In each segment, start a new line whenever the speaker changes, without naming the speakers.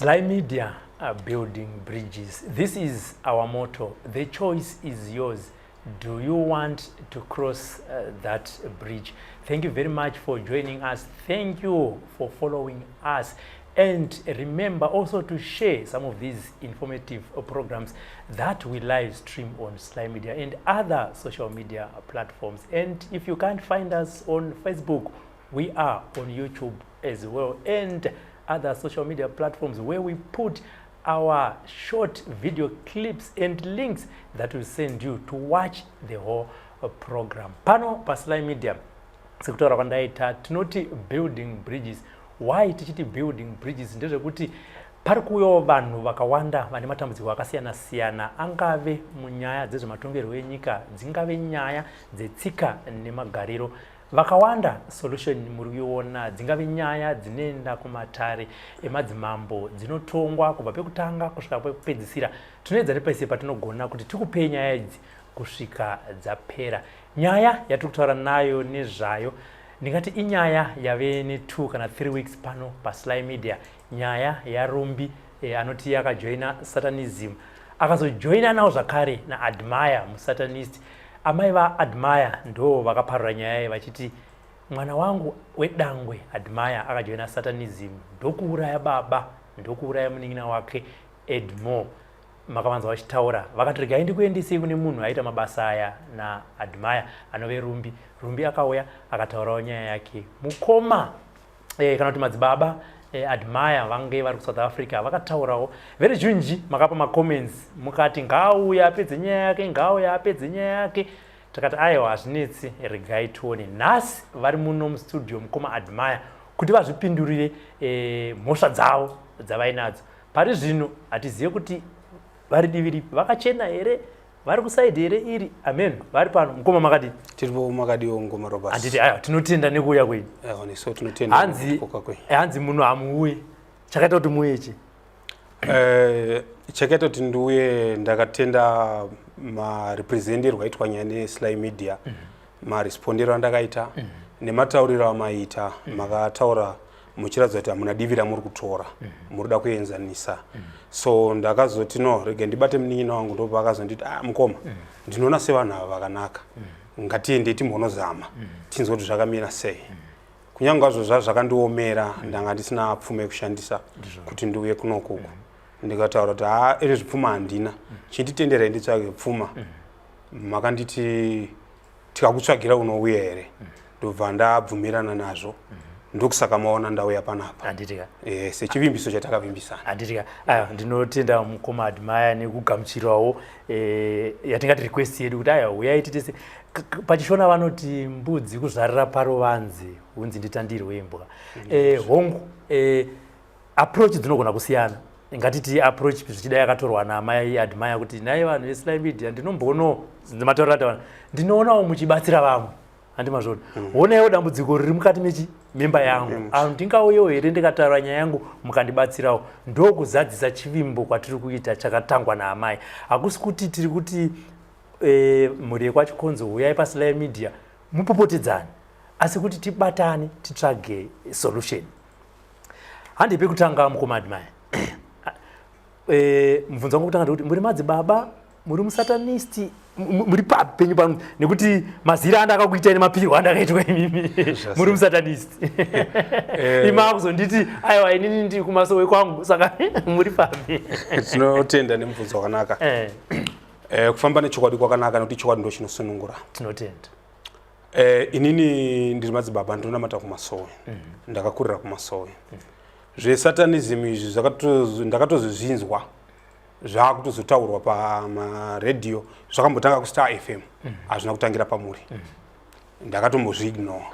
Sly Media are building bridges. This is our motto. The choice is yours. Do you want to cross that bridge? Thank you very much for joining us. Thank you for following us. And remember also to share some of these informative programs that we live stream on Sly Media and other social media platforms. And if you can't find us on Facebook, we are on YouTube as well and other social media platforms where we put our short video clips and links that will send you to watch the whole program. Pano paSly Media, sekutaura kwandaita, tinoti building bridges. Why tichiti building bridges? Ndezvekuti pari kuuyawo vanhu vakawanda vane matambudziko akasiyana siyana, angave munyaya dzezvematongerwo enyika, dzingave nyaya dzetsika nemagariro. Vakawanda solution muri kuiona, dzingave nyaya dzinoenda kumatare emadzimambo, dzinotongwa kubva pekutanga kusvika pekupedzisira. Tinoedza nepese patinogona kuti tikupei nyaya idzi kusvika dzapera. Nyaya yatiri kutaura nayo nezvayo, ndingati inyaya yave ne2 kana 3 weeks pano paSly Media, nyaya yaRumbi anoti akajoina satanism, akazojoina nawo zvakare naAdmire musatanist. Amai vaAdmire ndo vakaparura nyaya iyi vachiti mwana wangu wedangwe Admire akajoina satanism, ndokuuraya baba, ndokuuraya munin'ina wake Edmore. Makavanza vachitaura, vakati regai ndikuendesei kune munhu aita mabasa aya naAdmire, anove Rumbi. Rumbi akauya akataurawo nyaya yake. Mukoma kana kuti madzibaba Admire vange vari kuSouth Africa vakataurawo. Veruzhinji makapa macomments, mukati ngaauya apedze nyaya yake, ngaauya apedze nyaya yake. Takati aiwa, hazvinetsi, regai tione. Nhasi vari muno mustudio mukoma Admire kuti vazvipindurire mhosva dzavo dzavainadzo. Pari zvino hatizive kuti vari divi ripi, vakachena here, vari kuside here iri. Amen, vari pano. Mukoma, makadii?
Tiripo, makadiwo mukoma Robert?
Handiti? Aiwa, tinotenda nekuuya kwenyu.
Aiwa, nesu tinotenda.
Hanzi
nekukoka kwenyu.
Hanzi muno hamuuyi. Chakaita kuti muuye chi?
Chakaita kuti ndiuye, ndakatenda marepresenterwo aitwa nyaya neSly Media, marespondero andakaita nematauriro amaita. Makataura muchiratidza kuti hamuna divi ramuri kutora, muri kuda kuenzanisa. So ndakazoti no, rege ndibate munin'ina wangu. Ndobva akazonditi, "Ah, mukoma, ndinoona sevanhu ava vakanaka, ngatiende timbonozama, tinzwe kuti zvakamira sei." Kunyange hazvo zvakandiomera, ndanga ndisina pfuma yekushandisa kuti ndiuye kunokuku. Ndikataura kuti ha, iri zvipfuma handina, chinditenderai nditsvage pfuma. Makanditi tikakutsvagira unouya here? Ndobva ndabvumirana nazvo, ndokusaka maona ndauya panapa.
Handitika?
Sechivimbiso chatakavimbisana.
Handitika? Aiwa, ndinotenda mukoma Admire nekugamuchirawo yatingati request yedu kuti aiwa, uyai titese. PachiShona vanoti mbudzi kuzvarira paruvanze hunzi nditandirwe imbwa. Hongu, approach dzinogona kusiyana. Ngatiti approach zvichida yakatorwa naamai Admire kuti nai vanhu veSly Media, ndinombono matauriro ataona, ndinoonawo muchibatsira vamwe, handi mazvona? Honaiwo dambudziko riri mukati mechi memba yangu. Ndingauyewo here ndikataura nyaya yangu mukandibatsirawo? Ndokuzadzisa chivimbo kwatiri kuita chakatangwa naamai. Hakusi kuti tiri kuti mhuri yekwaChikonzo huyai paSly Media mupopotedzane, asi kuti tibatane titsvage solution. Handi pekutanga, mukoma Admire, mubvunzo wangu kutanga ndekuti muri madzibaba, muri musatanist, muri papi penyu pano? Nekuti mazira andakakuitai nemapirwo andakaitwa imimi, muri musatanist. Ima kuzonditi aiwa, inini ndiri kumasowe kwangu, saka muri papi?
Tinotenda nemubvunzo wakanaka. Kufamba nechokwadi kwakanaka nekuti chokwadi ndo chinosunungura.
Tinotenda.
Inini ndiri madzibaba, ndinonamata kumasowe, ndakakurira kumasowe. Zvesatanism izvi ndakatozozvinzwa zvaakutozotaurwa pamaredhiyo, zvakambotanga kuStar FM, hazvina kutangira pamuri. Ndakatombozviignore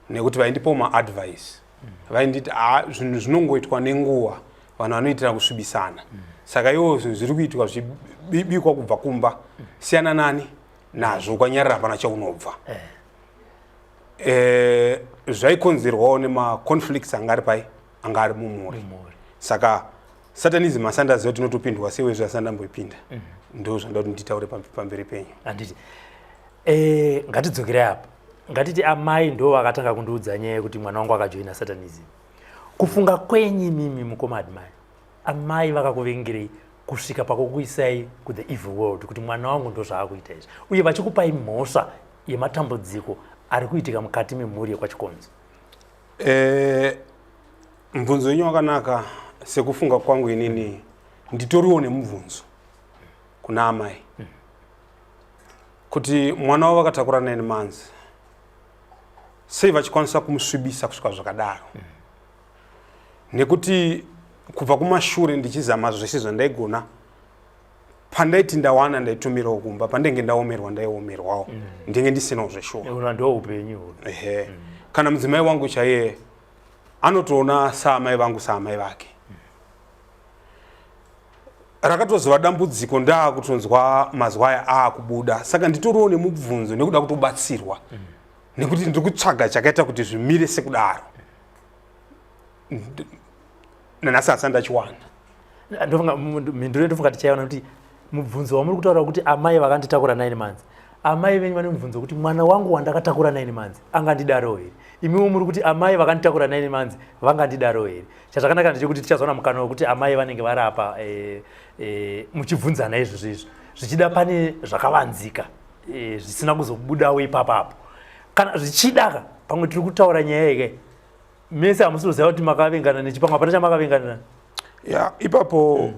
nekuti vaindipawo maadvice, vainditi a zvinhu zvinongoitwa nenguva, vanhu vanoitira kusvibisana, saka iwo zvinhu zviri kuitwa zvichibikwa kubva kumba, siyana nani nazvo, ukanyarara hapana chaunobva. Zvaikonzerwawo nemaconflicts anga ari pai, anga ari mumhuri.
Mumhuri.
Saka satanism asandaziva kuti inotopindwa sei, wezvo asandamboipinda. Ndo zvanda kuti nditaure pamberi penyu.
Handiti? Ngatidzokerei apa. Ngatiti amai ndo vakatanga kundiudza nyaya yekuti mwana wangu akajoina satanism. Kufunga kwenyu imimi, mukoma Admire? Amai vakakuvengerei kusvika pakukuisai ku the evil world kuti mwana wangu ndozvaakuita izvi, uye vachikupai mhosva yematambudziko ari kuitika mukati memhuri yekwaChikonzo?
Mubvunzo wenyu wakanaka. Sekufunga kwangu inini, nditoriwo nemubvunzo kuna amai kuti mwana wavo vakatakura 9 months, sei vachikwanisa kumusvibisa kusvika zvakadaro? Nekuti kubva kumashure ndichizama zvese zvandaigona, pandaiti ndawana ndaitumirawo kumba, pandenge ndaomerwa ndaiomerwawo. Ndenge ndisinawo zveshuwa.
Una ndo upenyu uhwu.
Ehe, kana mudzimai wangu chaiye anotoona saamai vangu, saamai vake. Rakatozova dambudziko ndaakutonzwa mazwa aya aakubuda, saka nditoriwo nemubvunzo nekuda kutobatsirwa, nekuti ndiri kutsvaga chakaita kuti zvimire sekudaro. Nanhasi hasati ndachiwana.
Ndofunga mhinduro ndofunga tichaiona kuti mubvunzo wamuri kutaura kuti amai vakanditakura 9 months, amai venyu vane mubvunzo wekuti mwana wangu wandakatakura 9 months angandidaro here? Imiwo muri kuti amai vakanditakura 9 months vangandidaro here? Chazvakanaka ndechekuti tichazowana mukana wekuti amai vanenge vari apa muchibvunzana izvozvo izvo, zvichida pane zvakavanzika zvisina kuzobudawo ipapapo. Kana zvichida pamwe tiri kutaura nyaya yeke mese hamusi kuziva kuti makavengana nechipamwe, hapana chamakavenganana.
Ya, ipapo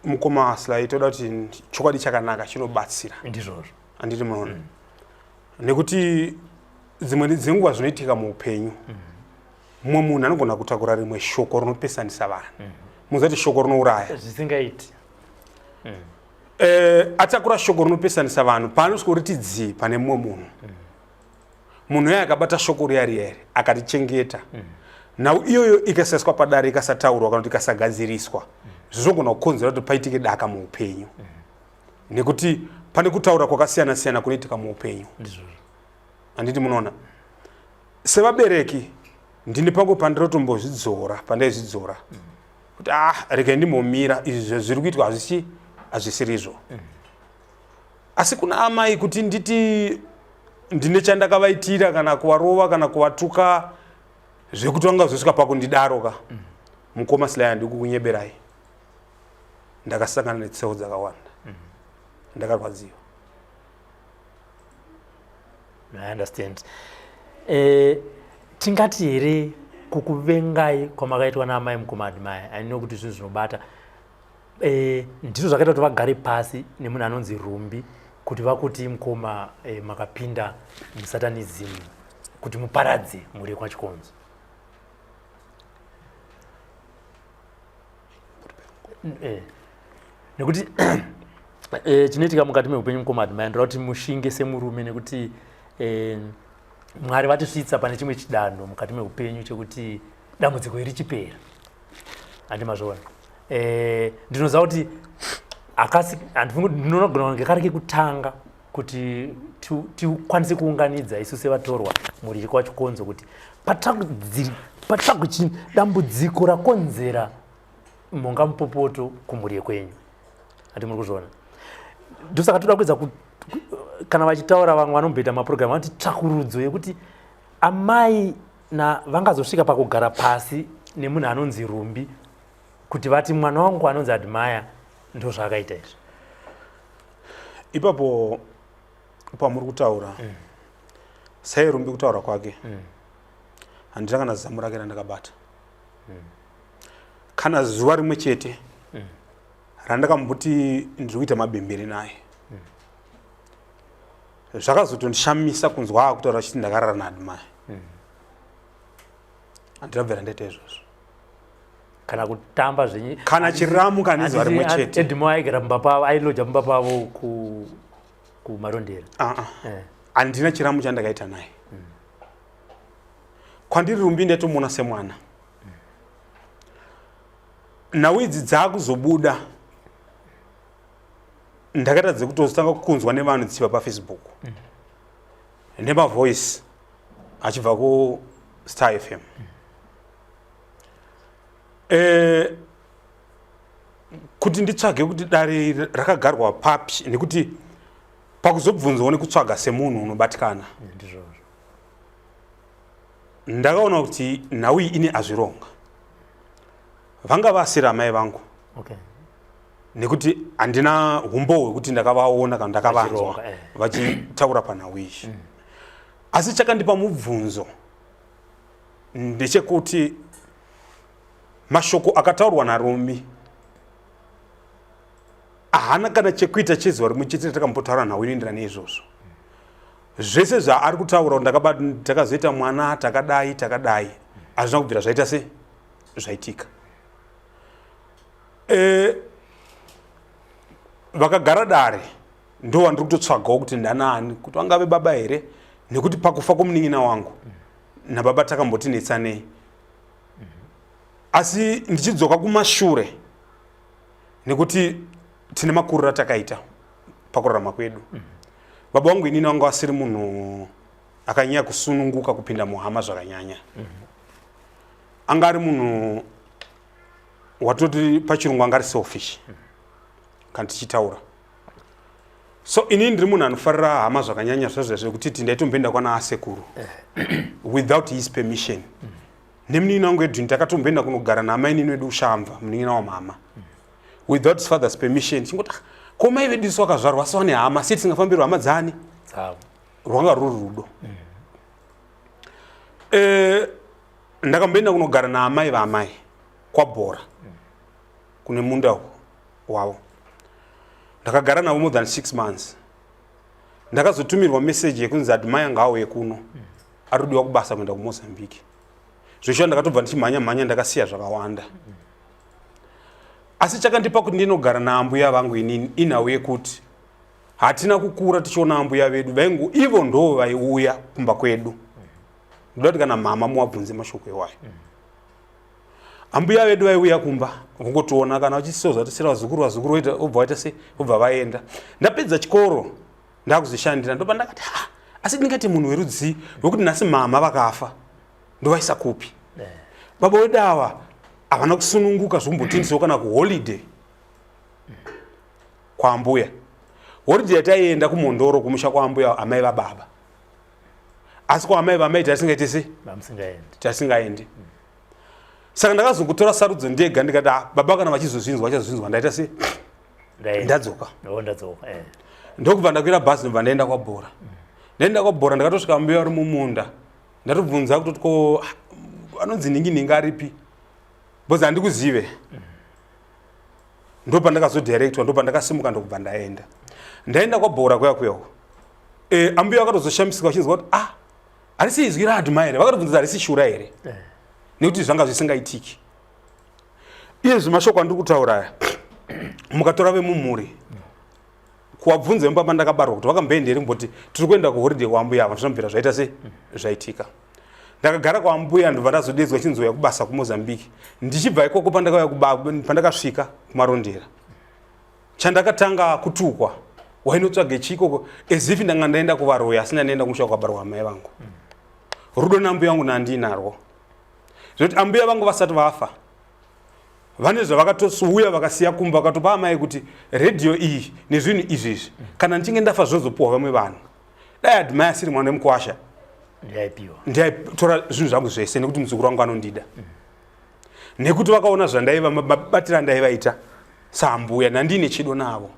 mukoma Sly, toda kuti chokwadi chakanaka chinobatsira.
Ndizvozvo.
Handiti munoona? Nekuti dzimwe dzenguva zvinoitika muupenyu, mumwe munhu anogona kutakura rimwe shoko rinopesanisa vanhu. Muziva kuti shoko rinouraya.
Zvisingaiti.
Atakura shoko rinopesanisa vanhu, paanosvika riti dzii pane mumwe munhu, munhu uye akabata shoko riya riya iri akarichengeta. Nhau iyoyo ikasaiswa padare, ikasataurwa kana kuti ikasagadziriswa, zvinogona kukonzera kuti paitike daka muupenyu, nekuti pane kutaura kwakasiyana siyana kunoitika muupenyu.
Ndizvozvo.
Handiti munoona? Sevabereki, ndini pangu pandinotombozvidzora, pandaizvidzora kuti ah, regai ndimbomira, izvi zviri kuitwa hazvisi, hazvisirizvo. Asi kuna amai, kuti nditi ndine chandakavaitira kana kuvarova kana kuvatuka zvekuti vanga zosvika pakundidaro ka, mukoma Sly, handiri kukunyeberai, ndakasangana netseo dzakawanda, ndakarwadziwa.
I understand. Tingati here kukuvengai kwamakaitwa naamai, mukoma Admire, I know kuti zvinhu zvinobata, ndizvo zvakaita kuti vagare pasi nemunhu anonzi Rumbi kuti vakuti mukoma makapinda musatanism kuti muparadze mhuri yekwaChikonzo? Nekuti chinoitika mukati meupenyu, mukoma Admire, ndoda kuti mushinge semurume, nekuti Mwari vatisvitsa pane chimwe chidanho mukati meupenyu chekuti dambudziko iri chipera. Handi mazviona? Ndinoziva kuti hakasi, handifungi ndinogona kunge kari kekutanga kuti tikwanise kuunganidza isu sevatorwa mhuri yekwaChikonzo kuti patsvagwe dambudziko rakonzera mhonga mupopoto kumhuri yekwenyu. Handi muri kuzviona? Ndosaka toda kuedza, kana vachitaura vamwe vanomboita mapurogiramu vanoti tsvakurudzo yekuti amai na vangazosvika pakugara pasi nemunhu anonzi Rumbi kuti vati mwana wangu anonzi Admire ndo zvaakaita izvi.
Ipapo pamuri kutaura sai Rumbi, kutaura kwake, handina kana zamu rake randakabata, kana zuva rimwe chete randakamboti ndiri kuita mabembere naye. Zvakazotondishamisa kunzwa akutaura achiti ndakarara naAdmire. Handina bvera ndaita izvozvo.
Kana kutamba zvenyu?
Kana chiramu, kana nezuva rimwe chete.
Edmo aigara mumba pavo, ailoja mumba pavo kuMarondera.
Ah, ah. Handina chiramu chandakaita naye. Kwandiri Rumbi ndaitomuona semwana. Nhau idzi dzaakuzobuda, ndakaita dzekutozotanga kunzwa nevanhu dzichibva paFacebook nemavoice achibva kuStar FM. Kuti nditsvage kuti dare iri rakagarwa papi, nekuti pakuzobvunzwawo nekutsvaga semunhu unobatikana,
Ndizvozvo.
ndakaona kuti nhau iyi ine azvironga. Vanga vasiri amai vangu.
Okay.
Nekuti handina umbowo hwekuti ndakavaona kana ndakavanzwa
Vachironga, eh.
vachitaura panhau iyi. Asi chakandipa mubvunzo ndechekuti mashoko akataurwa naRumbi haana kana chekuita chezuva rimwe chete ratakambotaura nhau inoenderana neizvozvo. Zvese zvaari kutaura kuti takazoita mwana, takadai takadai, hazvina kubvira zvaita se zvaitika. Vakagara dare ndo vandiri kutotsvagawo kuti ndanaani, kuti vangave baba here, nekuti pakufa kwomunin'ina wangu nababa takambotinetsanei. Asi ndichidzoka kumashure, nekuti tine makuriro atakaita pakurarama kwedu, baba vangu inini vanga vasiri munhu akanyanya kusununguka kupinda muhama zvakanyanya. Anga ari munhu watoti pachirungu anga ari selfish kana tichitaura. So inini ndiri munhu anofarira hama zvakanyanya, zvazvo zvekuti ndaitomboenda kwana asekuru without his permission. Nemunin'ina wangu Edwin takatomboenda kunogara naamainini wedu Ushamva, munin'ina wamama, without his father's permission. Chingoti, "Ah, ko mai vedu isu vakazvarwa asi vane hama, sei tisingafambirwi hama dzani?"
Dzavo.
Rwanga ruri rudo. Ndakamboenda kunogara naamai vaamai kwaBhora, kune munda wavo. Ndakagara navo more than 6 months. Ndakazotumirwa meseji yekunzi Admire ngaauye kuno, ari kudiwa kubasa kuenda kuMozambique. Zveshuwa ndakatobva ndichimhanya mhanya, ndakasiya zvakawanda. Asi chakandipa kuti ndinogara naambuya vangu inini inhau yekuti hatina kukura tichiona ambuya vedu vaingu, ivo ndo vaiuya kumba kwedu. Ndoda kuti kana mama muwabvunze mashoko iwayo. Ambuya vedu vaiuya kumba kungotiona kana vachisozva tisira vazukuru, vazukuru voita, vobva vaita sei, vobva vaenda. Ndapedza chikoro, ndakuzvishandira, ndopa ndakati, ha, asi ndingati munhu werudzii wekuti nhasi mama vakafa ndovaisa kupi? Baba wedu ava havana kusununguka zvokumbotiendisawo kana kuholiday kwaambuya. Holiday yataienda kuMondoro, kumusha kwaambuya amai vababa, asi kwaamai vamai tasingaiti sei?
Vamusingaendi.
Tasingaendi. Saka ndakazokutora sarudzo ndega, ndikati, "Ah, baba kana vachizozvinzwa vachazozvinzwa." Ndaita sei?
Ndaenda.
Ndadzoka.
Oh, ndadzoka.
Ndokubva ndakwira bhazi, ndobva ndaenda kwaBhora. Ndaenda kwaBhora, ndakatosvika mbuya vari mumunda. Ndatobvunza kutoti, ko ah, anonzi nhingi nhingi aripi? Because handikuzive. Ndopandakazodirectwa, ndopandakasimuka, ndokubva ndaenda. Ndaenda kwaBhora kuya kuyako, ambuya vakatozoshamisika vachinzwa kuti, ah, harisi izwi raAdmire. Vakatobvunza, harisi shura here? Nekuti zvanga zvisingaitiki. Iyezvi mashoko andiri kutaura aya, mukatora vemumhuri kuvabvunza vemba pandakabarwa kuti vakamboenda here kumboti tiri kuenda kuholiday kwaambuya ava, zvinobvira zvaita sei zvaitika. Ndakagara kwaambuya, ndobva ndazodedzwa chinzouya kubasa kuMozambique. Ndichibva ikoko, pandakauya pandakasvika kuMarondera, chandakatanga kutukwa, wainotsvage chikoko, as if ndanga ndaenda kuvaroyi, asi ndandaenda kumusha kwakabarwa amai vangu. Rudo nambuya vangu nandinarwo zvekuti ambuya vangu vasati vafa vane zvavakatouya vakasiya kumba, vakatopa amai kuti redhiyo iyi nezvinhu izvi izvi, kana ndichinge ndafa zvozopuhwa vamwe vanhu. Dai Admire asiri mwana wemukwasha,
Ndaipiwa.
Ndaitora zvinhu zvangu zvese, nekuti muzukuru wangu anondida, nekuti vakaona zvandaiva mabatiro andaivaita saambuya, nandine chido navo,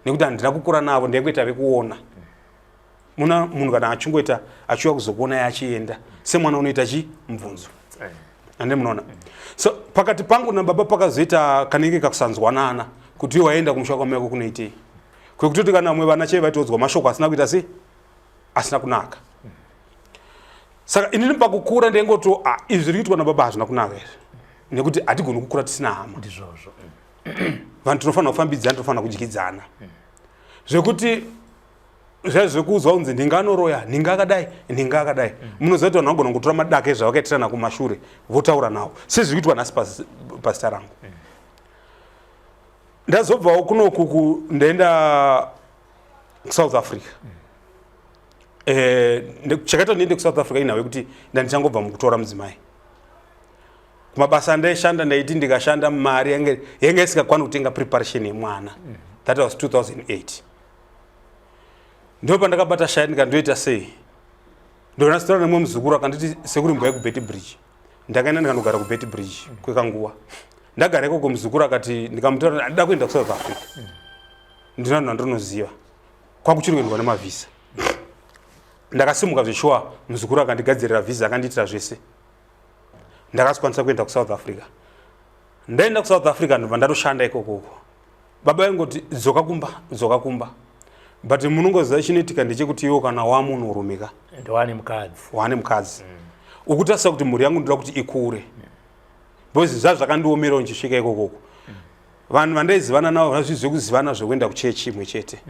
nekuti handina kukura navo, ndaingoita vekuona. Muna munhu kana achingoita achiuya kuzokuonai achienda, semwana unoita chi mubvunzo, ande munoona. So pakati pangu nababa pakazoita kanenge kakusanzwanana, kuti iwe waenda kumusha kwamai wako kunoitei, kwekutoti kana vamwe vana chai vaitodzwa mashoko asina kuita sei, asina kunaka. Saka inini pakukura ndaingoto, ah, izvi zviri kuitwa nababa hazvina kunaka izvi, nekuti hatigoni kukura tisina hama.
Ndizvozvo.
Vanhu tinofanira kufambidzana, tinofanira kudyidzana. Zvekuti zvai zvekuudzwa kunzi ndinga anoroya, ndinga akadai, ndinga akadai, munoziva kuti vanhu vagona kutora madaka ezvavakaitirana kumashure votaura nawo, sezviri kuitwa nhasi pazita rangu. Ndazobvawo kunoku, ndaenda kuSouth Africa. Chakaita ndiende kuSouth Africa inhau yekuti ndandichangobva mukutora mudzimai. Kumabasa andaishanda, ndaiti ndikashanda mari yange isingakwani kutenga preparation yemwana. That was 2008. Ndo pandakabata shaya, ndikandoita sei, ndonasitaura nemumwe muzukuru akanditi, sekuri mboya kuBeitbridge. Ndakaenda, ndikanogara kuBeitbridge kwekanguva. Ndagara ikoko, muzukuru akati, ndikamutaura, "Ndida kuenda kuSouth Africa, ndina vanhu vandinoziva kwakuchiri kuendwa nemavhisa." Ndakasimuka zveshuwa, muzukuru akandigadzirira vhisa, akandiitira zvese, ndakazokwanisa kuenda kuSouth Africa. Ndaenda kuSouth Africa, ndobva ndatoshanda ikokoko. Baba vaingoti, "Dzoka kumba, dzoka kumba," but munongoziva chinoitika ndechekuti iwo kana wamunhurume ka,
Ndowani mukadzi.
Wane mukadzi, ukutarisa kuti mhuri yangu ndoda kuti ikure, because zva zvakandiomerawo ndichisvika ikokoko. Vanhu vandaizivana navo vazvizive kuzivana zvekuenda kuchechi imwe chete,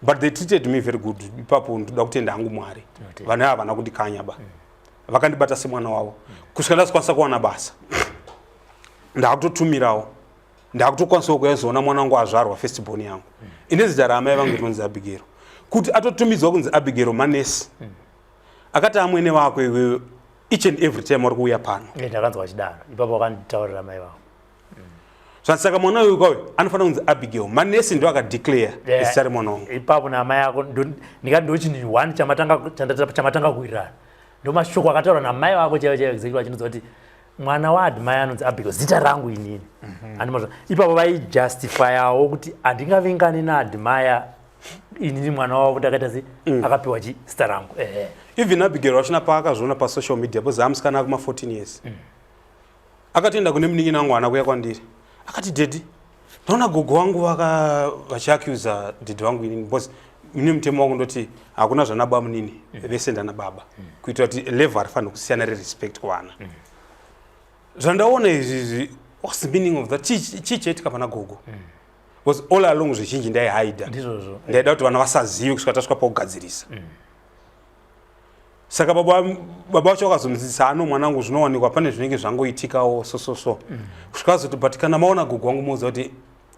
but they treated me very good ipapo. Ndoda kutenda hangu Mwari.
Tinotenda.
Vanhu ava havana kundikanya ba, vakandibata semwana wavo kusvika ndazokwanisa kuwana basa. Ndakutotumirawo, ndakutokwanisawo kuyazoona mwana wangu azvarwa, firstborn yangu ine zita raamai vangu rinonzi Abigero. Kuti atotumidzwa kunzi Abigero, manesi akati, "Amwene vako iwewe, each and every time vari kuuya pano."
Ndakanzwa chidaro ipapo, wakanditaurira mai vavo.
Saka mwana uyu kwayo anofanira kunzi Abigail. Manesi ndo akadeclare zita remwana wangu.
Ipapo namai ako ndikati ndo chinhu one chamatanga kuwirirana. Ndo mashoko akataurwa namai vako chaivo chaivo, exactly, vachinudza kuti mwana waAdmire anonzi Abigail, zita rangu inini. Handimazva ipapo vaijustifyawo kuti handingavingani naAdmire inini mwana wavo kuti akaita se akapiwa chi zita rangu, ehe.
Even Abigail wachina paakazviona pasocial media, because amusikana akuma 14 years, akatoenda kune munin'ina wangu, haana kuuya kwandiri. Akati, "Daddy, ndaona gogo vangu vachiaccusa daddy vangu inini," because mine mutemo wangu ndoti hakuna zvana munini, vese ndana baba, kuitira kuti level harifaniri kusiyana rerespect kuvana. "Zvandaona izvizvi, what's the meaning of that? Chii chaitika pana gogo?" Because all along zvizhinji ndaihaidha.
Ndizvozvo.
Ndaida kuti vana vasazive kusvika tasvika pakugadzirisa. Saka baba vacho vakazomudzidzisa, "Ano mwanangu, zvinowanikwa pane zvinenge zvangoitikawo so so so." Kusvika azoti, "But kana maona gogo wangu, muudza kuti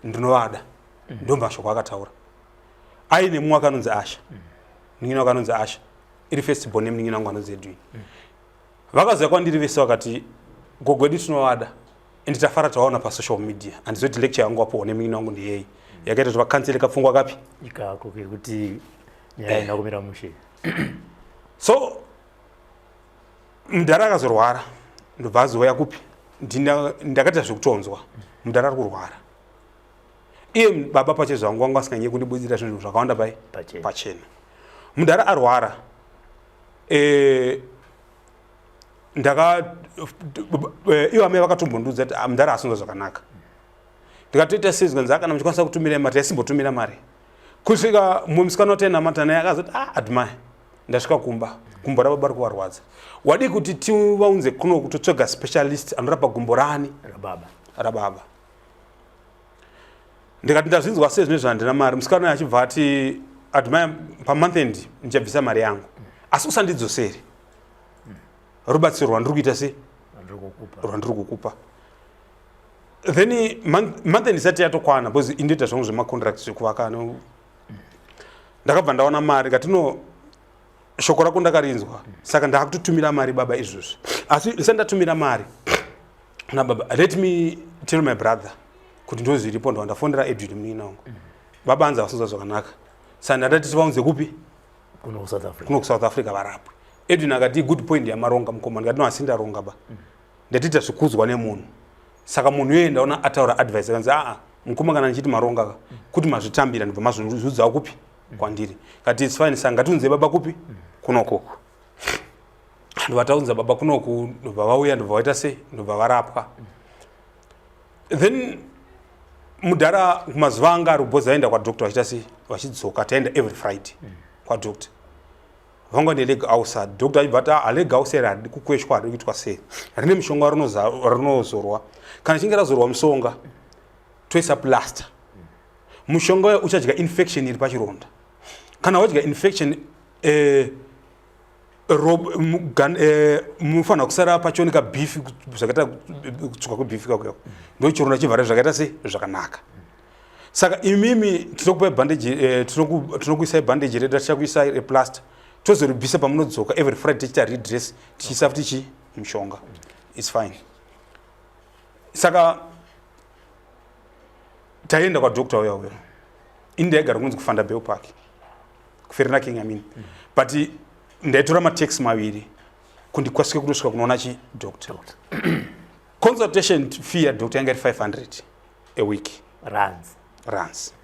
ndinovada." Ndo mashoko akataura aine mumwe akanonzi Asha, munin'ina wake anonzi Asha, iri first born nemunin'ina wangu anonzi Edwin. Vakaziva kwandiri vese, vakati, "Gogo edu tinovada and tafara tawaona pasocial media." Handizoti lecture yangu wapohwa nemunin'ina wangu ndiyei yakaita kuti vakansele kapfungwa kapi
ikako kekuti nyaya ina kumira mushe.
So mudhara akazorwara, ndobva azouya kupi, ndakaita zvekutonzwa mudhara ari kurwara. Iye baba pachezvangu vangu vasinganyanye kundibudira zvinhu zvakawanda pai
pachena.
Pachena. Mudhara arwara, ndaka ivo amai vakatombondiudza kuti, "Ah, mudhara asinzwa zvakanaka." Ndikatoita sei, zvikanzi, "Kana muchikwanisa kutumira mari." Taisimbotumira mari kusvika mumwe musikana watainamata naye akazoti, "Ah, Admire, ndasvika kumba, gumbo rababa ri kuvarwadza. Wadii kuti tivaunze kuno kutotsvaga specialist anorapa gumbo rani?"
Rababa.
Rababa. Ndikati, "Ndazvinzwa sei zvinezvi, handina mari." Musikana uyu achibva ati, "Admire, pamonth end ndichabvisa mari yangu, asi usandidzosere rubatsiro rwandiri kuita sei
rwandiri kukupa.
Rwandiri kukupa." Then month end isati yatokwana, because indoita zvangu zvemacontract zvekuvaka, ndakabva ndaona mari. Katino shoko rako ndakarinzwa, saka ndaakutotumira mari baba izvozvi. Asi ndisati ndatumira mari na baba, let me tell my brother kuti ndo zviripo. Ndova ndafonera Edwin, munin'ina wangu, "Baba anzi vasinzwa zvakanaka, saka ndadati tivaunze kupi?"
Kuno kuSouth Africa.
Kuno kuSouth Africa varapwe. Edwin akati, "Good point yamaronga, mukoma." Ndikati, "No, asi ndaronga ba, ndatiita zvikudzwa nemunhu." Saka munhu iyeye ndaona ataura advice, akanzi, "Aa mukoma, kana ndichiti maronga ka, kuti mazvitambira, ndibva mazviudzawo kupi kwandiri." Kati, "It's fine, saka ngatiunze baba kupi, kunokoko." Ndobva taunza baba kunoku, ndobva vauya, ndobva vaita sei, ndobva varapwa. Then mudhara kumazuva anga ari kubhozi, vaenda kwadoctor vachiita sei, vachidzoka. Taenda every Friday kwadoctor, vanga neleg ulcer. Doctor achibva ati, "Ah, leg ulcer haridi kukweshwa, haridi kuitwa sei, rine mushonga rinozorwa. Kana ichinge razorwa musonga, toisa plaster. Mushonga uyo uchadya infection iri pachironda. Kana wadya infection, munofanira kusara pachioneka beef, zvakaita kutsvuka kwebeef kakuyako, ndo chironda chivhara zvakaita sei, zvakanaka. Saka imimi tinokupai bandage, tinokuisai bandage redu, tichakuisai replaster, tozoribvisa pamunodzoka every Friday, tichiita redress, tichiisa futi chi mushonga. It's fine." Saka taenda kwadoctor uya uya. Ini ndaigara kunzi kuVanderbijlpark, kuVereeniging, I mean, but ndaitora mataxi maviri kundikwanise kutosvika kunoona chidoctor.
Doctor.
Consultation fee yadoctor yanga iri 500 a week.
Rands.
Rands.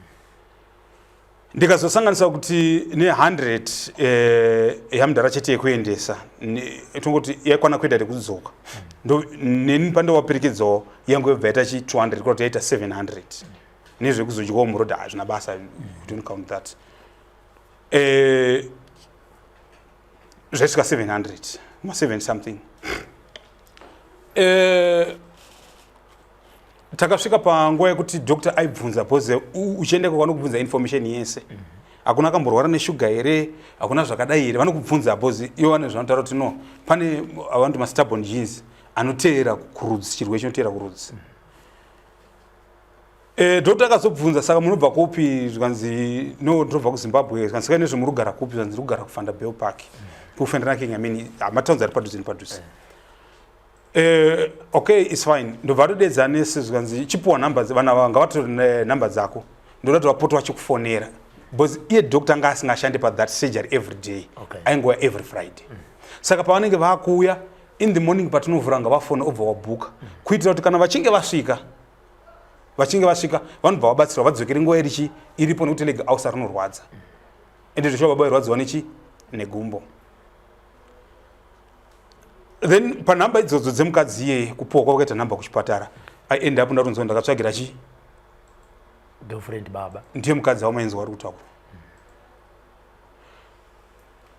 Ndikazosanganisa kuti ne100 yamudhara chete yekuendesa, tongoti yaikwana kuenda nekudzoka, neni pandowaperekedzawo yangu yobva yaita chi 200, kurati yaita 700. Nezvekuzodyawo muroad hazvina basa, you don't count that. Zvaisvika 700, ma 7 something. Takasvika panguva yekuti doctor aibvunza, because uchienda ikoko vanokubvunza information yese. Hakuna akamborwara neshuga here? Hakuna zvakadai here? Vanokubvunza, because ivo vane zvanotaura kuti no, pane avanoti mastubborn genes anoteera kurudzi, chirwere chinoteera kurudzi. Doctor akazobvunza, "Saka munobva kupi?" Zvikanzi, "No, ndinobva kuZimbabwe." Zvikanzi, "Saka nezvemurugara kupi?" Zvikanzi, "Ndiri kugara kuVanderbijlpark, kuVereeniging." I mean, matowns ari padhuze nepadhuze. Okay, it's fine. Ndobva atodedza nesi, zvikanzi, "Chipuwa nhamba, vanhu ava ngavatore nhamba dzako, ndoda kuti vapote vachikufonera," because iye doctor anga asingashandi pathat surgery every day. Aingouya every Friday. Saka pavanenge vakuuya in the morning, patinovhura, ngavafone, obva wabhuka, kuitira kuti kana vachinge vasvika vanobva vabatsirwa, vadzokere nguva irichi iripo, nekuti leg ulcer rinorwadza. Ende zveshuwa baba irwadziwa nechi negumbo. Then panhamba idzodzo dzemukadzi iyeye, kupuwa kwakaita nhamba kuchipatara, I end up ndatonzwa ndakatsvagira chi
Girlfriend baba.
Ndiye mukadzi wamainzwa ari kutaura.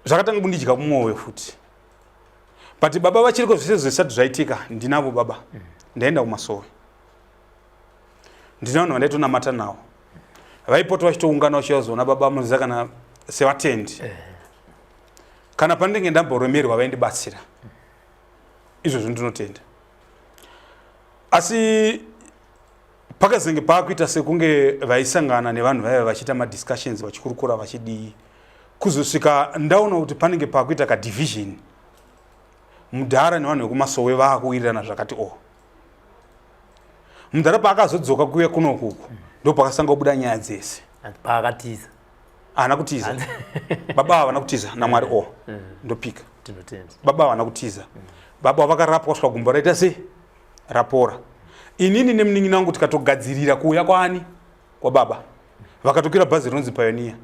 Zvakatanga kundidya mumwoyo futi, but baba vachiriko, zvese zvisati zvaitika ndinavo baba. Ndaenda kumasowe, ndina vanhu vandaitonamata navo, vaipota vachitoungana vachivazoona baba. Munoziva kana sevatendi, kana pandinge ndamboremerwa vaindibatsira. Izvozvo ndinotenda. Asi pakazenge paakuita sekunge vaisangana nevanhu vaiva vachiita madiscussions, vachikurukura, vachidii, kuzosvika ndaona kuti panenge paakuita kadivision, mudhara nevanhu vekumasowe vaakuwirirana zvakati o. Mudhara paakazodzoka kuuya kunokuku, ndo pakasanga kubuda nyaya dzese.
Paakatiza.
Haana kutiza baba, havana kutiza naMwari o. Ndopika.
Tinotenda.
Baba havana kutiza. Baba vakarapwa kusvika gumbo raita sei, rapora. Inini nemunin'ina wangu tikatogadzirira kuuya kwaani, kwababa. Vakatokwira bhazi rinonzi Pioneer.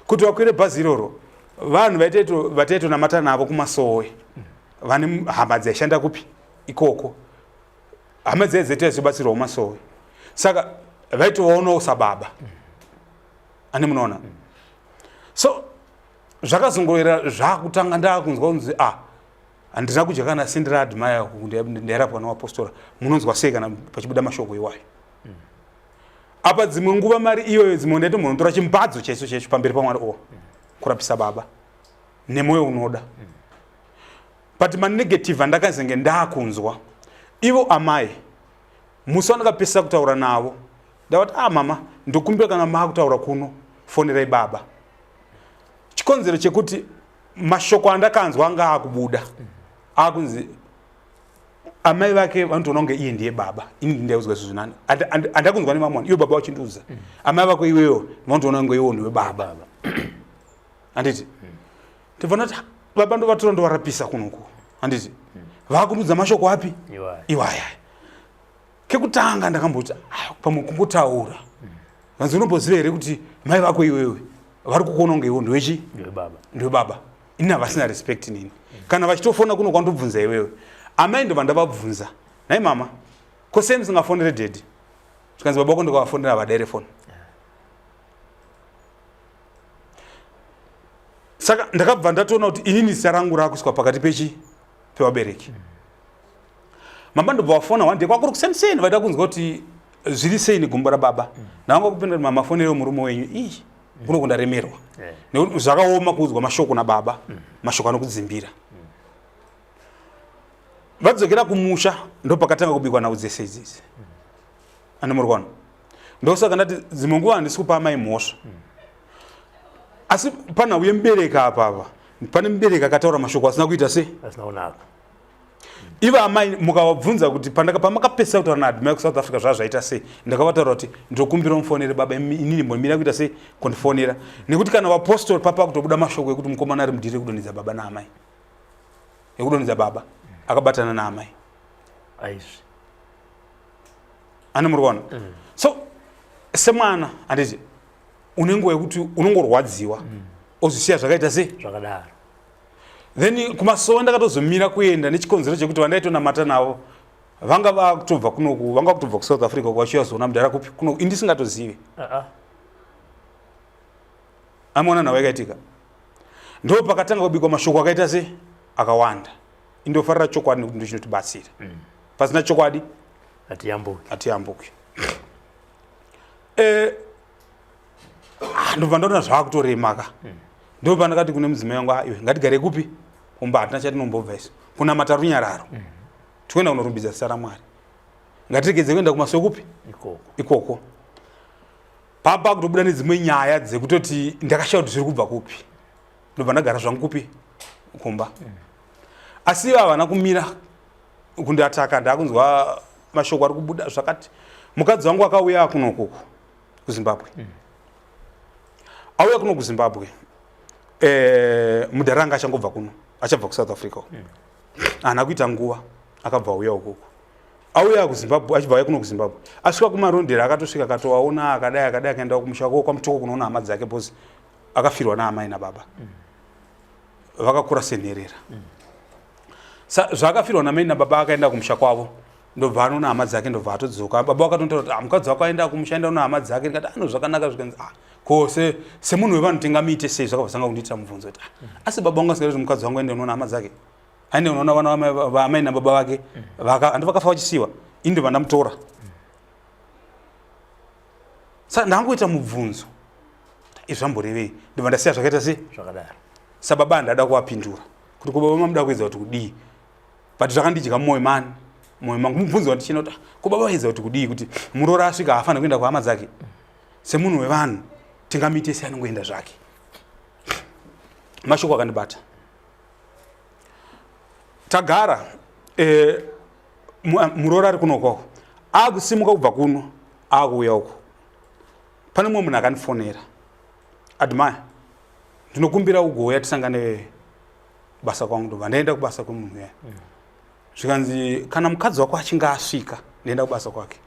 Kuti vakwire bhazi iroro, vanhu vataitonamata navo kumasowe, vane hama dzaishanda kupi ikoko, hama dzai dzaitaizobatsirwawo masowe, saka vaitovaonawo sababa ane munoona. So zvakazongorera zvakutanga ndakunzwa kunzi, ah, handina kudya kana sendi raAdmire, ndairapwa nevapostora. Munonzwa sei kana pachibuda mashoko iwayo? Apa dzimwe nguva mari iyoyo, dzimwe ndaitombonotora chimbadzo chaicho chaicho pamberi paMwari o, kurapisa baba nemwoyo unoda. But manegative andakazenge ndakunzwa, ivo amai, musi wandakapesisa kutaura navo, ndavati, "Ah, mama, ndokumbira kana maakutaura kuno, fonerai baba." Chikonzero chekuti mashoko andakanzwa anga akubuda akunzi amai vake vanotoona kunge iye ndiye baba. Ini ndaiudzwa izvo zvinani, andakunzwa nemamwe ivo baba vachindiudza, amai vako iweyo vanotoona kunge iwo ndiwe baba, handiti? Ndibva ndati, "Baba ndovatora ndovarapisa kunoku, handiti? Vakundiudza mashoko api
Iwaya.
iwaya?" Kekutanga ndakamboti, "Ah, pamwe kungotaura." Vanzi, "Unomboziva here kuti mai vako iwewe vari kukuona kunge iwo ndiwechi
Ndiwe baba.
Ndiwe baba?" Ini havasina respect nini. Kana vachitofona kuno kwandobvunza iwewe. Amai ndobva ndavabvunza, "Nai mama, ko sei musingafonere daddy?" Zvikanzi, "Baba vako ndikavafonera havadaire foni." Saka ndakabva ndatoona kuti inini zita rangu raakuiswa pakati pechi pevabereki. Mama ndobva vafona one day kwakuri kuseniseni, vaida kunzwa kuti zviri sei negumbo rababa. Ndavanga kupinda kuti, "Mama, fonere murume wenyu." Ii, kuno kundaremerwa nekuti zvakaoma kuudzwa mashoko nababa, mashoko anokudzimbira. Vadzokera kumusha, ndo pakatanga kubikwa nhau dzese idzidzi ane muri kuona. Ndosaka ndati dzimwe nguva handisi kupa amai mhosva, asi panhau yemubereki apa, apa pane mubereki akataura mashoko asina kuita sei?
Asina kunaka.
Ivo amai mukavabvunza kuti pamakapedzisa kutaura naAdmire kuSouth Africa zvaa zvaita sei, ndakavataura kuti ndokumbira mufonere baba, inini mbomira kuita sei kundifonera, nekuti kana vapostori papa kutobuda mashoko ekuti mukomana ari mudhiri ekudonhedza baba naamai, ekudonhedza baba akabatana naamai.
Aizvi.
Ane muri kuona? So semwana, handiti une nguva yekuti unongorwadziwa, ozvisiya zvakaita sei?
Zvakadaro.
Then kumasowe ndakatozomira kuenda nechikonzero chekuti vandaitonamata navo vanga vakutobva kunoku, vanga vakutobva kuSouth Africa kwachiyazoona mudhara kupi kunoku, indisingatozivi. Amaona nhau yakaitika, ndo pakatanga kubikwa mashoko akaita se akawanda. Indofarira chokwadi nekuti ndochinotibatsira. Pasina chokwadi
hatiyambuki.
Hatiyambuki. Ndobva ndaona zvaakutorema ka. Ndo pandakati kune mudzimai wangu, "Ah, iwe, ngatigare kupi? Kumba. Hatina chatinombobva isu, kunamata runyararo. Tikuenda kunorumbidza zita raMwari. Ngatiregedze kuenda kumasowe kupi?"
Ikoko.
Ikoko papa kutobuda nedzimwe nyaya dzekutoti ndakashaya kuti zviri kubva kupi. Ndobva ndagara zvangu kupi? Kumba. Asi ivo havana kumira kundiataka. Ndakunzwa mashoko ari kubuda zvakati mukadzi wangu akauya kunokuku kuZimbabwe. Auya kuno kuZimbabwe, mudhara anga achangobva kuno, achabva kuSouth Africa. Haana kuita nguva akabva auya ukoko. Auya kuZimbabwe, achibva auya kuno kuZimbabwe, asvika kuMarondera, akatosvika akatovaona akadai akadai, akaenda kumusha kwako kwaMutoko kunoona hama dzake, because akafirwa naamai nababa. Vakakura senherera. Zvaakafirwa namai nababa, akaenda kumusha kwavo, ndobva anoona hama dzake, ndobva atodzoka. Baba vakatotaura kuti, "Ah, mukadzi wako aenda kumusha, aenda kunoona hama dzake." Ndikati, "Ano zvakanaka." Zvikanzi, "Ah, ko semunhu wevanhu tingamuite sei?" Zvakabva zvanga kundiitira mubvunzo kuti, "Ah, asi baba vangu asingadi kuti mukadzi wangu aende kunoona hama dzake, aende kunoona vana vaamai nababa vake handi vakafa vachisiyiwa, ini ndobva ndamutora?" Saka ndangoita mubvunzo, izvi zvamborevei? Ndobva ndasiya zvakaita sei?
Zvakadaro.
Sababa handada kuvapindura kuti, "Ko baba, mamuda kuedza kuti kudii?" But zvakandidya mumwoyo mani, mwoyo mangu, mubvunzo wandichina kuti, "Ah, ko baba vaedza kuti kudii kuti muroora asvika haafaniri kuenda kuhama dzake? Semunhu wevanhu tingamuite sei anongoenda zvake?" Mashoko akandibata. Tagara, muroora ari kunokoko, akusimuka kubva kuno akuuya uko, pane mumwe munhu akandifonera, "Admire, ndinokumbira ugouya tisangane basa kwangu." Ndobva ndaenda kubasa kwemunhu uya. Zvikanzi, "Kana mukadzi wako achinge asvika, ndaenda kubasa kwake."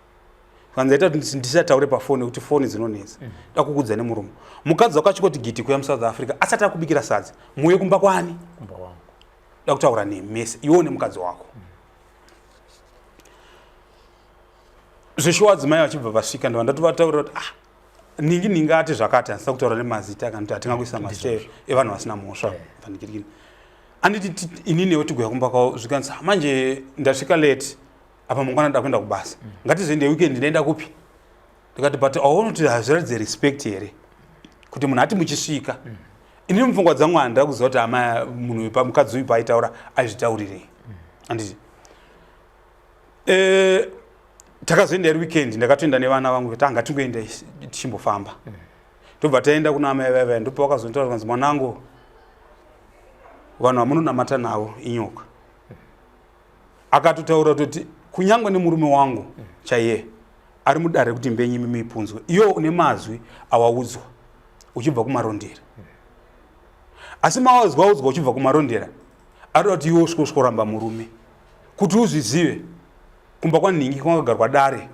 Zvikanzi, "Aita kuti ndisataure pafoni nekuti foni dzinonetsa. Da kukudza nemurume. Mukadzi wako achingoti giti kuya muSouth Africa, asati akubikira sadza, muuye kumba kwani?"
Kumba wangu.
"Da kutaura nemese, iwewo nemukadzi wako." Zveshuwa adzimai vachibva vasvika, ndobva ndatovataurira kuti, "Ah, ningi ningi ati zvakati." Handisina kutaura nemazita, kana kuti hatingakuisa mazita evanhu vasina mhosva. Panikirikini anditi inini newe tiguya kumba kwavo. Zvikanzi, "Ah, manje ndasvika late apa, mangwana nda kuenda kubasa. Ngatizoende weekend." "Ndaenda kupi?" Ndikati, "But auoni kuti hazviratidze respect here kuti munhu ati muchisvika?" Inini mupfungwa dzangu handida kuziva kuti ama munhu pamukadzi uyu paaitaura aizvitaurirei, handiti? Takazoenda iri weekend, ndakatoenda nevana vangu kuti ngatingoenda tichimbofamba. Tobva taenda kuna amai vaya. Ndopa vakazonitaura, kanzi, "Mwanangu, vanhu vamunonamata navo inyoka." Akatotaura kutoti kunyange nemurume wangu chaiye ari mudare kuti mbenyi imi mipunzwe, iwo une mazwi awaudzwa uchibva kuMarondera, asi mawazwi audzwa uchibva kuMarondera arikuda kuti iwe usvike usvikoramba murume. Kuti uzvizive, kumba kwanhingi kwakagarwa dare,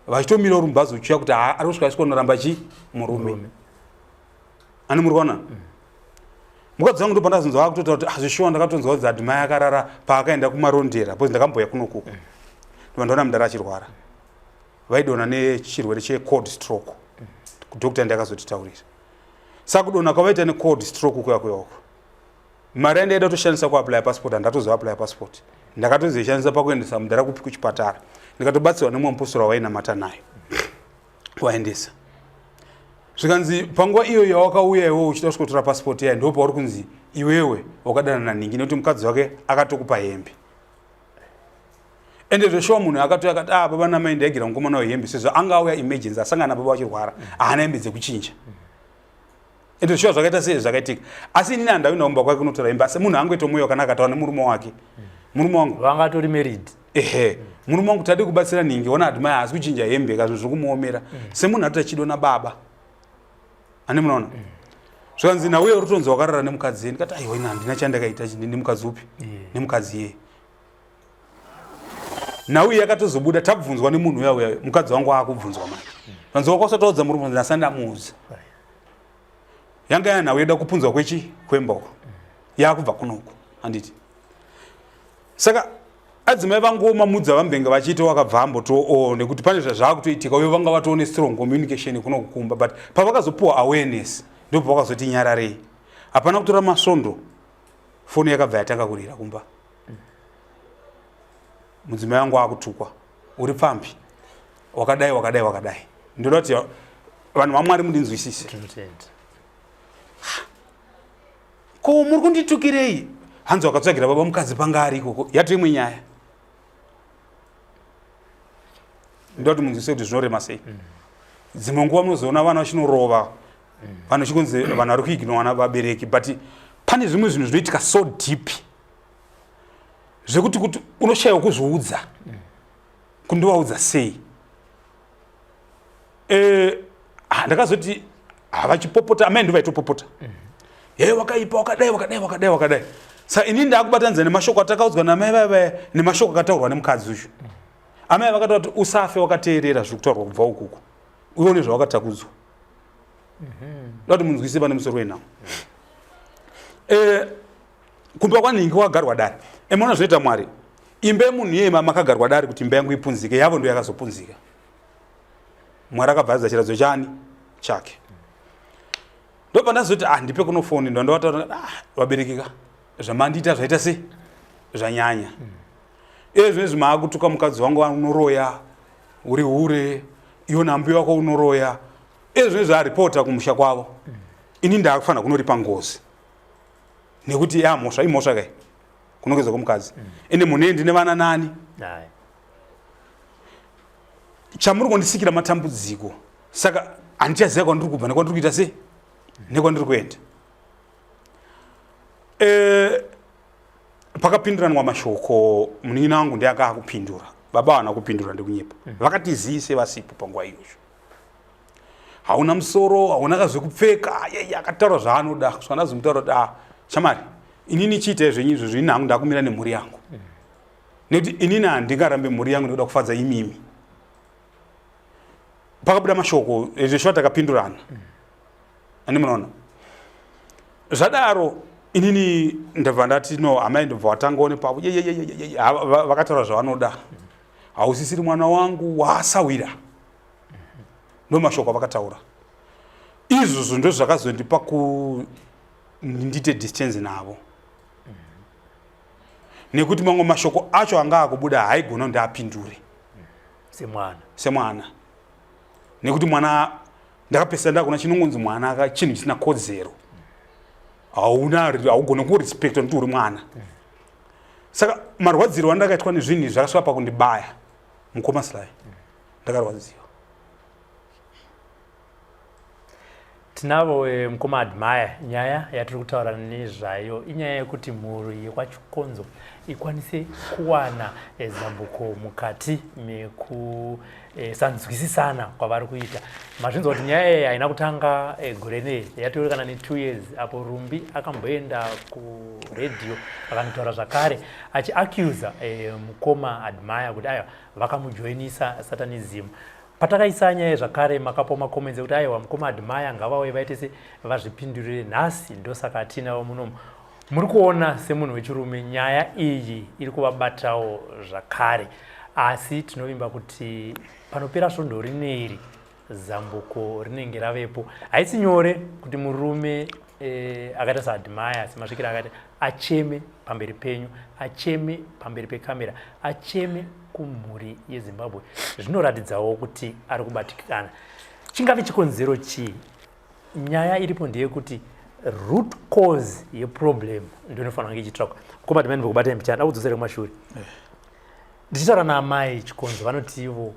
vachitomira uri mubhazi uchiuya kuti ari kusvika asvikonoramba chi murume.
Murume.
Ani muri kuona mukadzi wangu, ndobva ndazonzwa akutotaura kuti, "Azvishuwa, ndakatonzwa kuti Admire akarara paakaenda kuMarondera, because ndakamboya kunokuku." Ndobva ndaona mudara achirwara, vaidonha nechirwere checold stroke. Doctor ndakazotitaurira. Saka kudonha kwavaita necold stroke kuya kuya uko, mari yandaida kutoshandisa kuapply passport handatozoapply passport. Ndakatozoishandisa pakuendesa mudhara kupi? Kuchipatara. Ndikatobatsirwa nemumwe mupostora wainamata nayo waendesa. Zvikanzi, "Panguva iyo yawakauya iwewe uchida kusvikotora passport yayo, ndo pauri kunzi iwewe wakadana naningi, nekuti mukadzi wake akatokupa hembe." Ende zveshuwa munhu akatouya akati, "Ah, baba namai, ndaigira mukomana wehembe, sezvo anga auya emergency, asangana nababa vachirwara, haana hembe dzekuchinja." Ende zveshuwa zvakaita sei? Zvakaitika. Asi inini handaenda kumba kwake kunotora hembe, asi munhu angoita mwoyo wakanaka, ataura nemurume wake, "Murume wangu,"
Vangatori married.
Ehe, "Murume wangu, tadi kubatsira ningi, ona Admire haasi kuchinja hembe ka, zvinhu zviri kumuomera semunhu ati achido nababa." Ane munoona? Zvikanzi, "Nauye uri kutonzi wakarara nemukadzi." Ndikati, "Aiwa, ina handina chandakaita nemukadzi upi, nemukadzi iye." Nhau iyi yakatozobuda tabvunzwa nemunhu uya uya, mukadzi wangu aakubvunzwa manje. Vanzi wakausataudza murume, ndasati ndamuudza. Yanga yanhau yoda kupunzwa kwechi kwemba uko. Yakubva kunoku, handiti. Saka adzimai vangu mamudza vambenge vachiita wakabva amboto oh, nekuti pane zvazvakutoitika uye vanga vatoone strong communication kunokukumba, but pavakazopuwa awareness ndipo pavakazoti nyararei. Hapana kutora masvondo, foni yakabva yatanga kurira kumba. Mudzimai wangu akutukwa, uri pfambi, wakadai wakadai wakadai. Ndoda kuti vanhu vaMwari mundinzwisise. Ko muri kunditukirei? Hanzi wakatsvagira baba mukadzi panga ari ikoko. Yato imwe nyaya. Ndoda kuti munzwisise kuti zvinorema sei. Dzimwe nguva munozoona vana vachinorova vanhu chikunzi vanhu vari kuignowana vabereki, but pane zvimwe zvinhu zvinoitika so deep zvekuti kuti unoshayiwa kuzviudza, kundovaudza sei. Ndakazoti havachipopota, amai ndovaitopopota, ye wakaipa, wakadai wakadai wakadai wakadai. Saka inini ndaakubatanidza nemashoko atakaudzwa namai vaya vaya nemashoko akataurwa nemukadzi uyu. Amai vakataura kuti usafe wakateerera zviri kutaurwa kubva ukuku, uone zvawakatakudzwa. Ndoda kuti munzwise pane musoro wenhau. Kumba kwanhingi wakagarwa dare. Emaona zvinoita Mwari. Imba yemunhu iyeye makagarwa dare kuti imba yangu ipunzike, yavo ndo yakazopunzika. Mwari akabva adza chiradzo chani chake. Ndobva ndazoti ah, ndipe kuno foni, ndo ndovataura, ah, vabereki ka, zvamandiita zvaita sei, zvanyanya. Iye zvinezvi maakutuka mukadzi wangu, unoroya, uri hure, iwe nambuya wako unoroya. Iye zvinezvi aripota kumusha kwavo. Ini ndakufanira kunoripa ngozi. Nekuti ya mhosva imhosva kai kunongedzwa kwomukadzi. Ende munhu ndine vana nani? Chamuri kundisikira matambudziko. Saka handichaziva kwandiri kubva nekwandiri kuita sei nekwandiri kuenda. Pakapinduranwa mashoko, munin'ina wangu ndiye anga akupindura, baba havana kupindura, ndikunyepa. Vakatizise vasipo panguva iyoyo. Hauna musoro, hauna kazvekupfeka, yeye akataura zvaanoda. Kusvika ndazomutaura kuti ah, shamari, inini chiitai zvenyu izvozvo, ini hangu ndakumira nemhuri yangu. Nekuti inini handingarambe mhuri yangu nekuda kufadza imimi. Pakabuda mashoko zveshuwa takapindurana. Ani munoona zvadaro, inini ndabva ndati no, amai ndobva watangawo nepapo, yeyeyeyeye, vakataura zvavanoda. Hausisiri mwana wangu, waasawira. Ndo mashoko avakataura. Izvozvo ndo zvakazondipa ku ndite distance navo, nekuti mamwe mashoko acho anga akubuda haigona kuti apindure
semwana.
Semwana, nekuti mwana ndakapesera ndakuna chinongonzi mwana chinhu chisina kodzero, hauna, haugone kurespecta nekuti uri mwana. Saka marwadziro andakaitwa nezvinhu izvi zvakasvika pakundibaya, mukoma Sly, ndakarwadziwa.
Tinavo mukoma Admire. Nyaya yatiri kutaura nezvayo inyaya yekuti mhuri yekwaChikonzo ikwanise kuwana zambuko mukati mekusanzwisisana kwavari kuita. Mazvinzwa kuti nyaya iyi haina kutanga gore nei, yatori kana ne2 years, apo Rumbi akamboenda kuredhiyo akanotaura zvakare achiaccusa mukoma Admire kuti aiwa, vakamujoinisa satanism. Patakaisa nyaya zvakare makapawo macomments ekuti aiwa, mukoma Admire ngavauye vaite se vazvipindurire. Nhasi ndosaka atinavo munomu. Muri kuona semunhu wechirume nyaya iyi iri kuvabatawo zvakare, asi tinovimba kuti panopera svondo rineri zambuko rinenge ravepo. Haisi nyore kuti murume akaita saAdmire, semasvikiro akaita, acheme pamberi penyu, acheme pamberi pekamera, acheme kumhuri yeZimbabwe. Zvinoratidzawo kuti ari kubatikana. Chingave chikonzero chii? Nyaya iripo ndeyekuti root cause yeproblem ndio inofanira kunge ichitsvakwa. Mukoma Admire, ndikubata mbichana, ndakudzosera kumashure. Ndichitaura naamai Chikonzo, vanoti ivo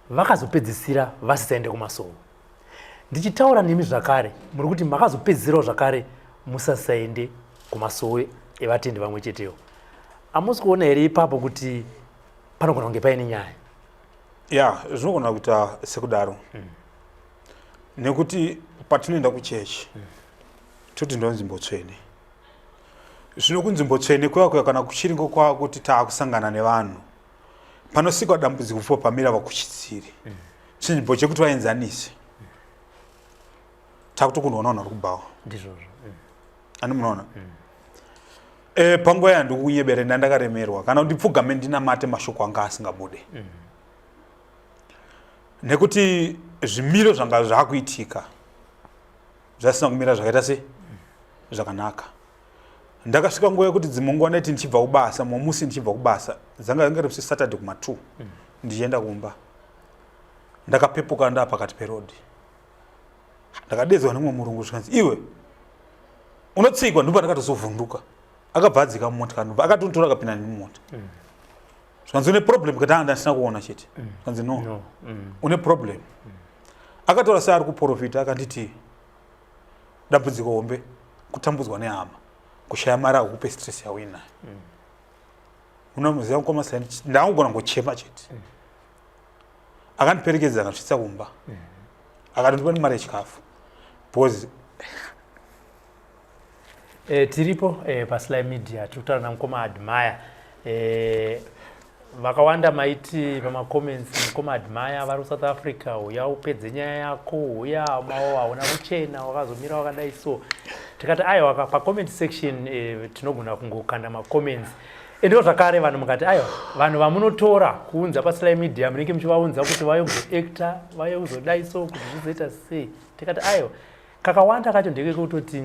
vakazopedzisira vasisaende kumasowo. Ndichitaura nemi zvakare, muri kuti makazopedzisirawo zvakare musasaende kumasowe evatendi vamwe chetewo. Hamusi kuona here ipapo kuti panogona kunge paine nyaya?
Ya, zvinogona kuita sekudaro, nekuti patinoenda kuchechi toti ndo nzvimbo tsvene. Zvino kunzvimbo tsvene kuya kuya, kana kuchiri ngokwakuti taakusangana nevanhu,
Panosikwa dambudziko pfupa pamira vakuchidziri. Chinzvimbo chekuti vaenzanise. Takutokundwa navanhu vari kubhawa.
Ndizvozvo.
Ani munoona? Panguva yandikunyebere ndandakaremerwa kana kuti ndipfugame ndinamate mashoko anga asingabude. Nekuti zvimiro zvanga zvakuitika zvasina kumira zvakaita sei zvakanaka. Ndakasvika nguva yekuti dzimwe nguva ndaiti ndichibva kubasa, mumwe musi ndichibva kubasa, dzanga anga iri Saturday kuma 2 ndichienda kumba. Ndakapepuka ndaa pakati peroad. Ndakadedzwa nemumwe murungu zvikanzi iwe unotsikwa, ndipo ndakatozovhunduka. Akabva adzika mumota ndobva akatonditora akapinda nemumota. Zvikanzi une problem kati anga ndasina kuona chete. Zvikanzi no.
No.
Une problem. Akatora seari kuprofita akanditi dambudziko hombe kutambudzwa nehama, kushaya mari akukupe stress yauinayo. Unomuziva mukoma Sly, ndangogona ngochema chete. Akandiperekedza akasvitsa kumba. Akatondipa nemari yechikafu because
Tiripo paSly Media tiri kutaura namukoma Admire. Vakawanda maiti pamacomments, mukoma Admire vari kuSouth Africa, uya upedze nyaya yako, uya mawo hauna kuchena, wakazomira wakadai so. Tikati aiwa pacomment section tinogona kungokanda macomments. Endiwo zvakare vanhu mukati aiwa vanhu vamunotora kuunza paSly Media munenge muchivaunza kuti vauye kuzoacta, vauye kuzodai so kuti zvizoita sei. Tikati aiwa kakawanda kacho ndekekutoti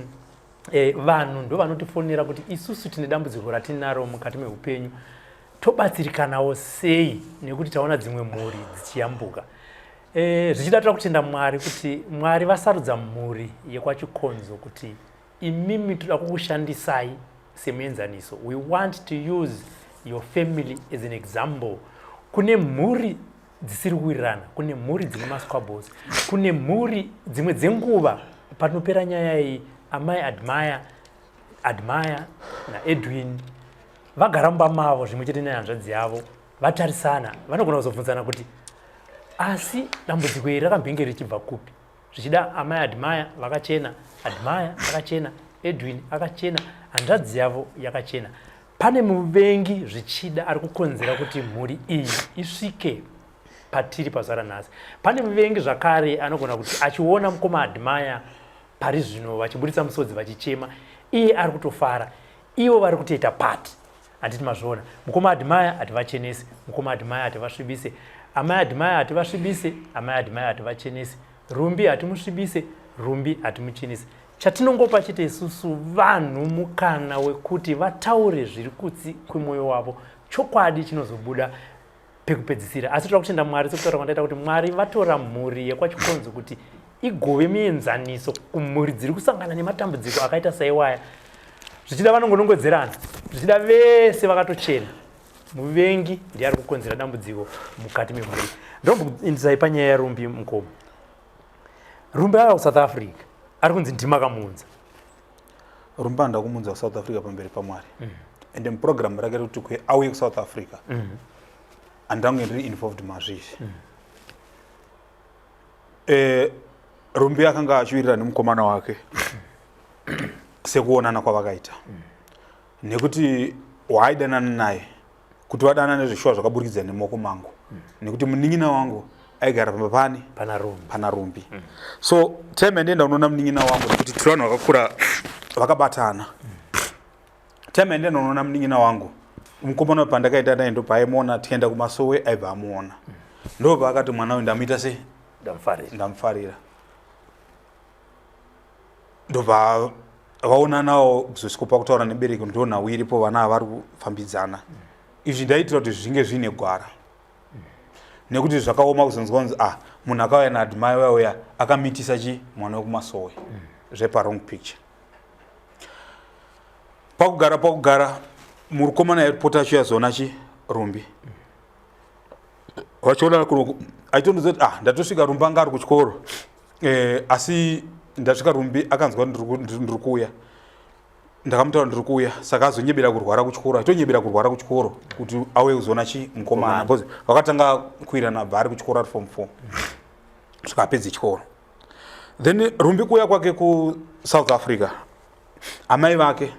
vanhu ndo vanotifonera kuti isusu tine dambudziko ratinaro mukati meupenyu, tobatsirikanawo sei nekuti taona dzimwe mhuri dzichiyambuka. Zvichida toda kutenda Mwari kuti Mwari vasarudza mhuri yekwaChikonzo kuti imimi toda kukushandisai semuenzaniso. We want to use your family as an example. Kune mhuri dzisiri kuwirirana, kune mhuri dzine masquabbles, kune mhuri dzimwe dzenguva panopera nyaya iyi amai Admire naEdwin vagara mumba mavo zvimwe chete nehanzvadzi yavo, vatarisana, vanogona kuzobvunzana kuti asi dambudziko iri rakambenge richibva kupi. Zvichida amai Admire vakachena, Admire akachena, Edwin akachena, hanzvadzi yavo yakachena. Pane muvengi zvichida ari kukonzera kuti mhuri iyi isvike patiri pazuva ranhasi. Pane muvengi zvakare anogona kuti achiona mukoma Admire pari zvino vachiburitsa musodzi vachichema, iye ari kutofara, ivo vari kutoita pati. Handiti mazviona? Mukoma Admire hativachenese, mukoma Admire hativasvibise, amai Admire hativasvibise, amai Admire hativachenese, Rumbi hatimusvibise, Rumbi hatimuchenese. Chatinongopa chete isusu vanhu mukana wekuti vataure zviri kutsi kwemwoyo wavo, chokwadi chinozobuda pekupedzisira. Asi toda kutenda Mwari sekutaura kwandaita kuti Mwari vatora mhuri yekwaChikonzo kuti igove mienzaniso kumhuri dziri kusangana nematambudziko akaita saiwaya. Zvichida vanongonongodzerana, zvichida vese vakatochena, muvengi ndiye ari kukonzera dambudziko mukati memhuri. Ndomboindisai panyaya yaRumbi mukoma. Rumbi ava kuSouth Africa ari kunzi ndima kamuunza.
Rumbi anoda kumuunza kuSouth Africa pamberi paMwari. Ende muprogram rake rekuti kwe auye kuSouth Africa handange ndiri involved mazvizvi. Rumbi akanga achiwirirana nemukomana wake sekuonana kwavakaita. Nekuti waaidanana naye kuti vadanane zveshuwa zvakaburikidza nemaoko mangu. Nekuti munin'ina wangu aigara pamba pani
pana
Rumbi. So time yandienda unoona munin'ina wangu nekuti tiri vanhu vakakura vakabatana. Time yandienda unoona munin'ina wangu mukomana pandakaenda naye ndobva aimuona, tikaenda kumasowe aibva amuona. Ndobva akati mwana uyu ndamuita sei? Ndamufarira. Ndobva vaonanawo kuzosvika pakutaura nebereki ndo nhau iripo, vana ava vari kufambidzana. Izvi ndaitira kuti zvinge zviine gwara. Nekuti zvakaoma kuzonzwa kunzi munhu akauya naAdmire uya uya akamitisa chi mwana wekumasowe. Zvepa wrong picture. Pakugara murukomana airipota achiuya zoona chi Rumbi. Vachiona kuno achitondiudza kuti ndatosvika Rumbi anga ari kuchikoro. Asi ndasvika Rumbi akanzwa ndiri kuuya. Ndakamutaura ndiri kuuya, saka azonyebera kurwara kuchikoro, achitonyebera kurwara kuchikoro kuti auye kuzoona chi mukomana because vakatanga kuirana bva ari kuchikoro ari form 4. Svika apedze chikoro. Then Rumbi kuuya kwake ku South Africa, amai vake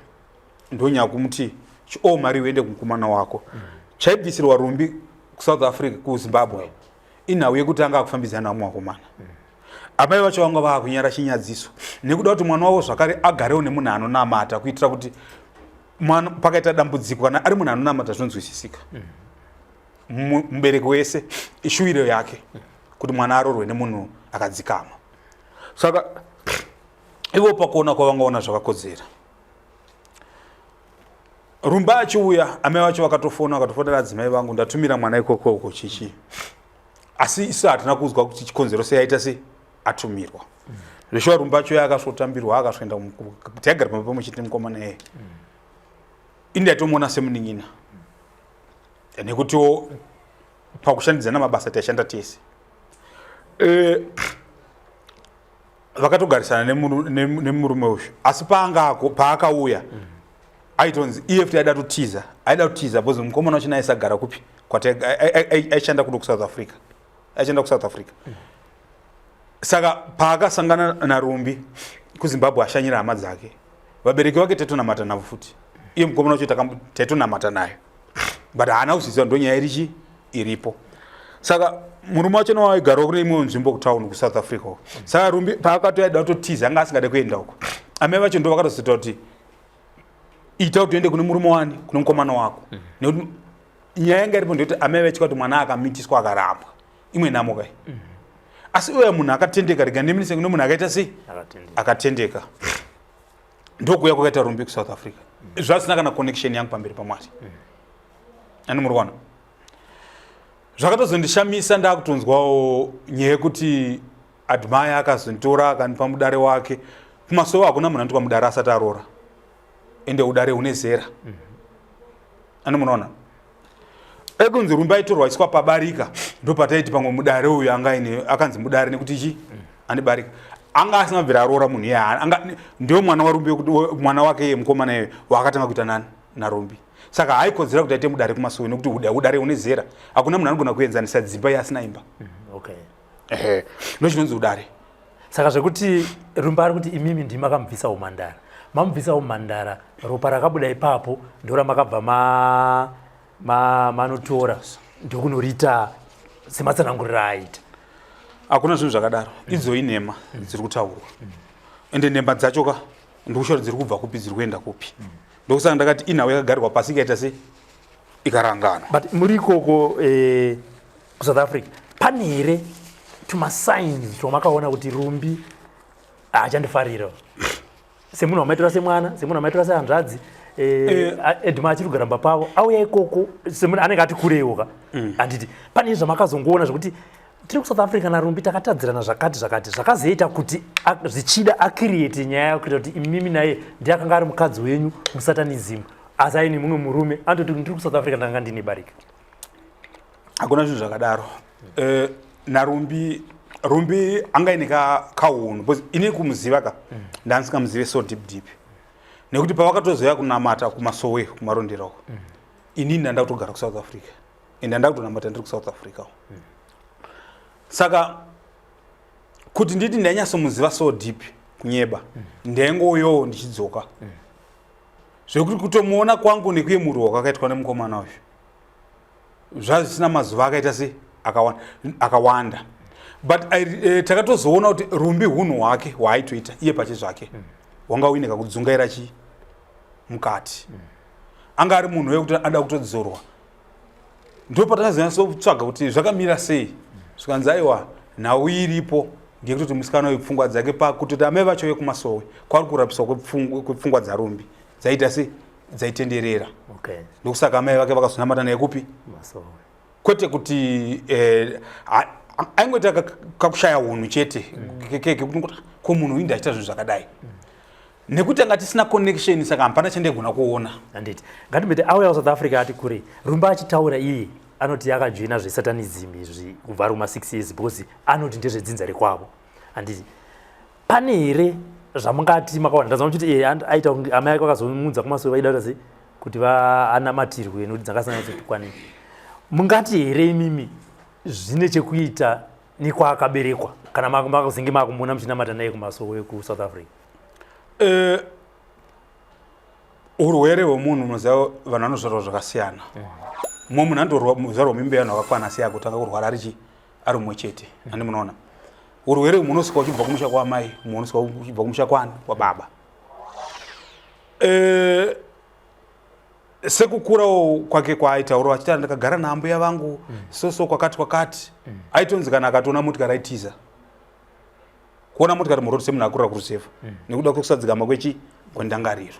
ndonyaya kumuti chioo mari uende kumukomana wako. Chaibvisirwa Rumbi kuSouth Africa, kuZimbabwe, inhau yekuti anga akufambidzana navamwe vakomana. Amai vacho vanga vaakunyara chinyadziso nekuda kuti mwana wavo zvakare agarewo nemunhu anonamata, kuitira kuti mwana pakaita dambudziko, kana ari munhu anonamata, zvinonzwisisika. Mubereki wese ishuwiro yake kuti mwana arorwe nemunhu akadzikama. Saka ivo pakuona kwavangaona zvakakodzera, Rumba achiuya, amai vacho vakatofona, vakatofonera adzimai vangu, ndatumira mwana ikoko uko chichi, asi isu hatina kuzwa kuti chikonzero sei aita sei atumirwa. Zveshuwa Rumba acho akasvotambirwa, akasvoenda. Taigara pamba pamwe chete mukomana iyeye. Ini ndaitomuona semunin'ina nekutiwo pakushandidzana mabasa taishanda tese. Vakatogarisana nemurume uyu, asi paakauya aitonzi iye futi aida kutiza, aida kutiza because mukomana wacho aisagara kupi kwati aishanda kuno kuSouth Africa, aishanda kuSouth Africa. Saka paakasangana naRumbi kuZimbabwe ashanyira hama dzake, vabereki vake taitonamata navo futi, iye mukomana wacho taitonamata nayo, but haana kuzviziva. Ndonyaya irichi iripo. Saka murume wacho nowaigarawo kune imwe nzvimbo kutauni kuSouth Africa uko. Saka Rumbi paakati aida kutotiza, anga asingade kuenda uko, amai vacho ndo vakatozoita kuti ita kuti uende kune murume wani, kune mukomana wako, nekuti nyaya yanga iripo ndeyekuti amai vaitya kuti mwana akamitiswa akarambwa, imwe nhamo kai. Asi uya munhu akatendeka, rega ndiminise kune munhu akaita sei, akatendeka. Ndokuuya kwakaita Rumbi kuSouth Africa, zvasina kana connection yangu pamberi paMwari. Ani muri kuona zvakatozondishamisa, ndakutonzwawo nyaya yekuti Admire akazonditora akandipa mudare wake. Kumasowe hakuna munhu anoitwa mudare asati aroora, ende udare hune zera. Ani munoona ekunzi Rumbi aitorwa aiswa pabarika, ndopataiti pamwe mudare uyu anga aine akanzi mudare nekuti chi ane barika, anga asina kubvira aroora munhu iye. Anga ndio mwana waRumbi, mwana wake iye mukomana iye waakatanga kuita nani, naRumbi. Saka haikodzera kuti aite mudare kumasowe nekuti udare une zera. Hakuna munhu anogona kuenzanisa dzimba iye asina imba. Ehe, ndochinonzi udare.
Saka zvekuti Rumba ari kuti imimi ndimi makamubvisa umhandara, mamubvisa umhandara, ropa rakabuda ipapo ndoramakabva manotora ndokunoriita sematsananguriro aaita?
Hakuna zvinhu zvakadaro. Idzo inhema dziri kutaurwa, ende nhema dzacho ka ndikushauri dziri kubva kupi, dziri kuenda kupi. Ndokusaka ndakati inhau yakagarirwa pasi, ikaita sei, ikarangana.
But muri ikoko kuSouth Africa, pane here tumasigns twamakaona kuti Rumbi haachandifarira semunhu wamaitora semwana, semunhu wamaitora sehanzvadzi? Edma achiri kugara mumba pavo, auya ikoko semunhu anenge ati kurewo ka, handiti? Pane zvamakazongoona zvekuti tiri kuSouth Africa naRumbi takatadzirana zvakati zvakati, zvakazoita kuti zvichida acreate nyaya yakuita kuti imimi naye ndiye akanga ari mukadzi wenyu musatanism, asi aine mumwe murume, anototi ndiri kuSouth Africa ndakanga ndine barika?
Hakuna zvinhu zvakadaro. NaRumbi, Rumbi anga ine kaunhu because ini kumuziva ka ndandisingamuzive so deep deep, nekuti pavakatozoya kunamata kumasowe kuMarondera uko, inini ndanda kutogara kuSouth Africa and ndanda kutonamata ndiri kuSouth Africa uko. Saka kuti nditi ndanyatsomuziva so deep, kunyeba. Ndaingoyowo ndichidzoka, zvekuti kutomuona kwangu nekuyemurwa kwakaitwa nemukomana uyu zvazvisina mazuva akaita se akawanda. But takatozoona kuti Rumbi hunhu hwake hwaaitoita iye pache zvake wanga uine kakudzungaira chi mukati. Anga ari munhu wekuti ada kutodzorwa. Ndo patakazonyatsotsvaga kuti zvakamira sei, zvikanzi aiwa, nhau iripo ndeyekutoti musikana uyu pfungwa dzake, pakutoti amai vacho vekumasowe kwari kurapiswa kwepfungwa dzaRumbi dzaita sei, dzaitenderera. Ndokusaka amai vake vakazonamata naye kupi?
Masowe.
Kwete kuti aingoita kakushaya unhu chete kekuti ko munhu uyu ndaita zvinhu zvakadai, nekuti anga tisina connection, saka hapana chandaigona kuona.
Handiti ngatimboti auya kuSouth Africa ati kure, Rumba achitaura iye anoti akajoina zvesatanism izvi kubva ari kuma6 years because anoti ndezvedzinza rekwavo, handiti? Pane here zvamungati makaona? Ndazwa muchiti aita kunge amai ake vakazomuudza kumasowe vaida kuita sei kuti vaanamatirwe nekuti dzakasiyana dzotikwanei. Mungati here imimi zvine chekuita nekwaakaberekwa kana makazenge makumuona muchinamata naye kumasowe kuSouth Africa?
Urwere hwemunhu, unoziva vanhu vanozvarwa zvakasiyana.
Mumwe munhu anotorwa mimba yevanhu vakakwana sei agotanga kurwara ari chii ari mumwe chete? Handi munoona urwere humwe unosvika uchibva kumusha kwaamai, humwe unosvika uchibva kumusha kwani kwababa. Sekukurawo kwake kwaaitaura achiti ndakagara naambuya vangu so so kwakati kwakati. Aitonzi kana akatoona motikari aitiza kuona motikari muroad semunhu akurira kurusevha nekuda kwekusadzikama kwechi kwendangariro.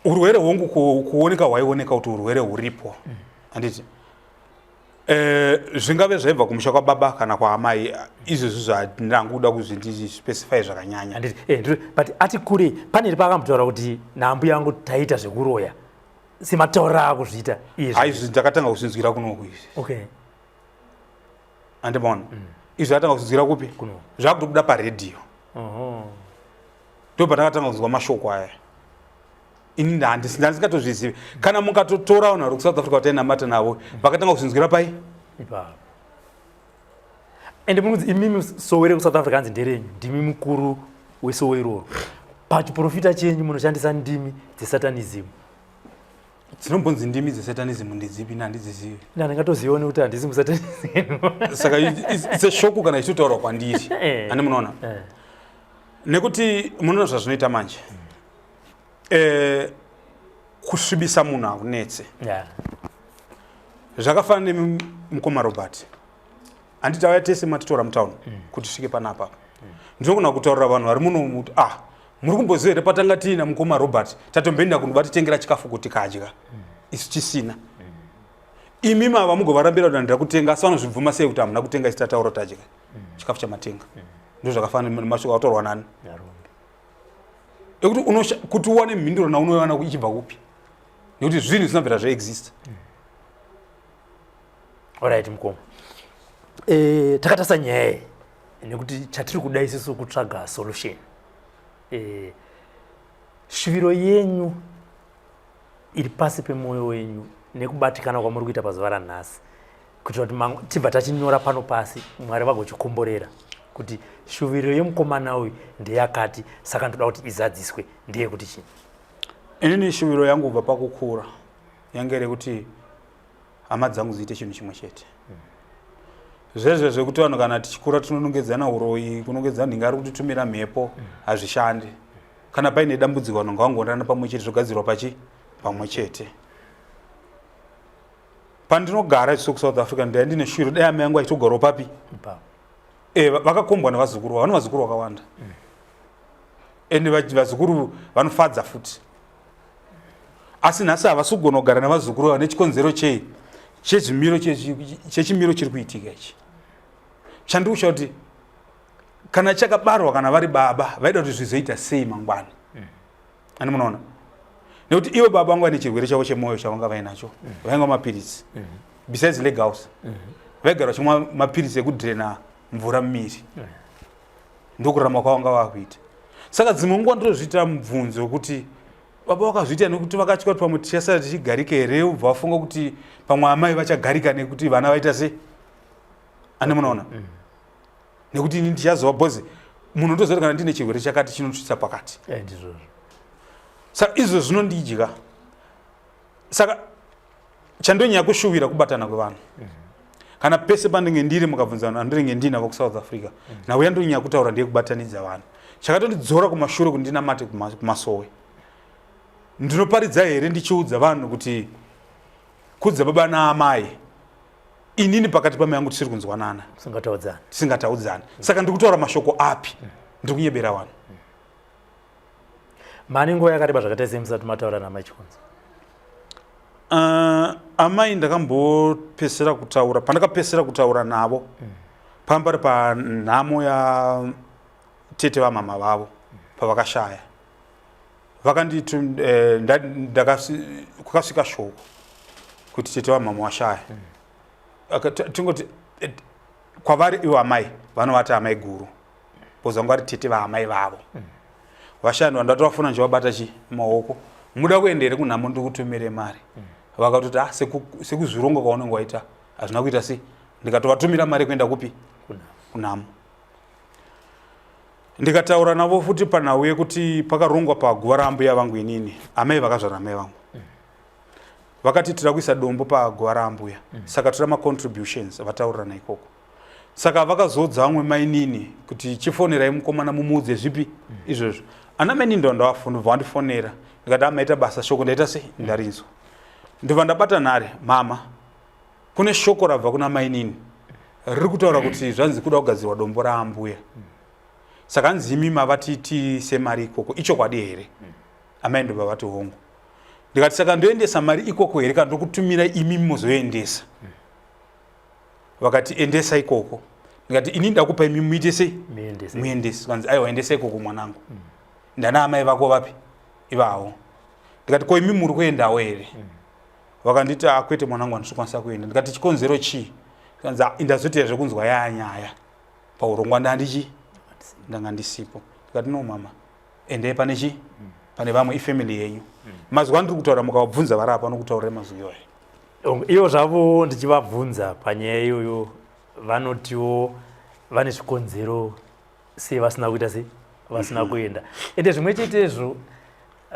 Urwere hongu kuoneka hwaioneka kuti urwere huripo, handiti? Zvingave zvaibva kumusha kwababa kana kwaamai, izvozvi zvandanguda kuzvindi-specify zvakanyanya.
Handiti but ati kure pane ri paakambotaura kuti naambuya vangu taita zvekuroya sematauriro aakuzviita
iye? Haizvi ndakatanga kuzvinzwira kunoku izvi. Andimaona izvi atanga kuzvinzwira kupi?
Kuno.
Zvakutobuda paredhiyo. Ndo pandakatanga kunzwa mashoko aya. Ini ndandisingatozivizivi. Kana mukatotora vanhu vari kuSouth Africa vatainamata navo, vakatanga kuzvinzwira pai?
Ipapo. Ende munonzi imimi sowe rekuSouth Africa hanzi nderenyu, ndimi mukuru wesowe iroro. Pachiprofita chenyu munoshandisa ndimi dzesatanism.
Dzinombonzi ndimi dzesatanism ndedzipi? Handidzizivi.
Ndandingatozivawo nekuti handisi musatanism.
Saka it's a shoko kana ichitotaurwa kwandiri. Handi munoona? Nekuti munoona zvazvinoita manje. Kusvibisa munhu hakunetse. Zvakafanana nemukoma Robert. Handiti auya tese matitora mutauni kuti tisvike panapa? Ndinogona kutaurira vanhu vari muno kuti, ah, muri kumboziva here patanga tiina mukoma Robert tatomboenda kundovatitengera chikafu kuti kadya isu tisina? Imi mava mugovarambira kuti handira kutenga, asi vanozvibvuma sei kuti hamuna kutenga isi tataura tadya chikafu chamatenga? Ndo zvakafanana nemashoko ataurwa nani ekuti kuti uwane mhinduro naunoiwana ichibva kupi, nekuti zvinhu zvisina bvira zvaexist.
Alright mukoma, takatarisa nyaya iyi nekuti chatiri kuda isusu kutsvaga solution. Shuviro yenyu iri pasi pemwoyo wenyu nekubatikana kwamuri kuita pazuva ranhasi, kuitira kuti tibva tachinyora pano pasi, Mwari vagochikomborera kuti shuviro yemukomana uyu ndeyakati, saka ndoda kuti izadziswe, ndeyekuti chii?
Inini shuviro yangu kubva pakukura yange iri kuti hama dzangu dziite chinhu chimwe chete. Zvezve zvekuti vanhu kana tichikura tinonongedzana uroyi, kunongedzana nhinga ari kutitumira mhepo, hazvishandi. Kana paine dambudziko, vanhu ngavangoonana pamwe chete, zvogadzirwa pachi pamwe chete. Pandinogara isu kuSouth Africa, ndai ndine shuviro dai amai yangu achitogarawo papi. Vakakombwa nevazukuru, vane vazukuru vakawanda, ende vazukuru vanofadza futi. Asi nhasi havasi kugona kugara nevazukuru vavo nechikonzero chei? Chezvimiro, chechimiro chiri kuitika ichi chandiri kusha kuti kana chakabarwa, kana vari baba vaida kuti zvizoita sei mangwana. Ani munoona, nekuti ivo baba vangu vane chirwere chavo chemwoyo chavanga vainacho, vainwa mapiritsi. Besides leg house, vaigara vachimwa mapiritsi ekudrena mvura mumiri. Ndokurarama kwavanga vakuita. Saka dzimwe nguva ndinozviita mubvunzo wekuti baba vakazviita nekuti vakatya kuti pamwe tichasara tichigarika here, ubva vafunga kuti pamwe amai vachagarika nekuti vana vaita sei. Ane munoona, nekuti ini ndichazova bhozi munhu ndoziva kuti kana ndine chirwere chakati chinotsvitsa pakati.
Ndizvozvo.
Saka izvo zvinondidya. Saka chandonyanya kushuvira kubatana kwevanhu. Kana pese pandinge ndiri, mukabvunza vanhu andinenge ndinavo kuSouth Africa, nhau yandonyanya kutaura ndeyekubatanidza vanhu. Chakatondidzora kumashure kuti ndinamate kumasowe, ndinoparidza here ndichiudza vanhu kuti kudza baba naamai, inini pakati pamai yangu tisiri kunzwanana,
Usingataudzani.
Tisingataudzani. Saka ndiri kutaura mashoko api? Ndiri kunyebera vanhu.
Mane nguva yakareba zvakaita sei musati mataura namai Chikonzo?
Amai ndakambopesera kutaura, pandakapesera kutaura navo pamba pari panhamo yatete vamama vavo pavakashaya. Vakanditi kwakasvika shoko kuti tete vamama washaya. Tingoti kwavari ivo amai vanovati amai guru, because vanga vari tete vaamai vavo. Vashaya, ndatovafona ndichivabata chi maoko, muda kuenda here kunhamo, ndikutumire mari? Vakatoti, ah, sekuzvironga kwaunenge waita hazvina kuita sei. Ndikatovatumira mari kuenda kupi? Kunhamo. Ndikataura navo futi panhau yekuti pakarongwa paguva raambuya vangu, inini amai vakazvara amai vangu.
Vakati tira kuisa dombo paguva raambuya. Saka tora macontributions, vataurirana ikoko. Saka vakazodza vamwe mainini kuti chifonerai mukomana mumuudze zvipi izvozvo. Ana mainini ndo ndavafona, vandifonera. Ndikati amaita basa, shoko ndaita sei, ndarinzwa. Ndobva ndabata nhare, mama, kune shoko rabva kuna mainini riri kutaura kuti zvanzi kuda kugadzirwa dombo raambuya. Saka hanzi imi mavati tiise mari ikoko, ichokwadi here? Amai ndobva vati hongu. Ndikati saka ndoendesa mari ikoko here kana ndokutumira imi mozoendesa? Vakati endesa ikoko. Ndikati ini ndakupa imi muite sei, muendese. Kanzi aiwa, endesa ikoko mwanangu. Ndana amai vako vapi ivavo. Ndikati ko imi muri kuendawo here? Vakanditi akwete mwanangu, handisi kukwanisa kuenda. Ndikati chikonzero chii? Kanzi ndazoita zvekunzwa yanyaya paurongwa ndandichi ndanga ndisipo. Ndikati no mama, endei pane chi pane vamwe, ifamily yenyu. Mazuva andiri kutaura mukavabvunza vari apa vanokutaurira mazwi iwayo.
Ivo zvavo ndichivabvunza panyaya iyoyo vanotiwo vane zvikonzero sei vasina kuita sei vasina kuenda. Ende zvimwe chetezvo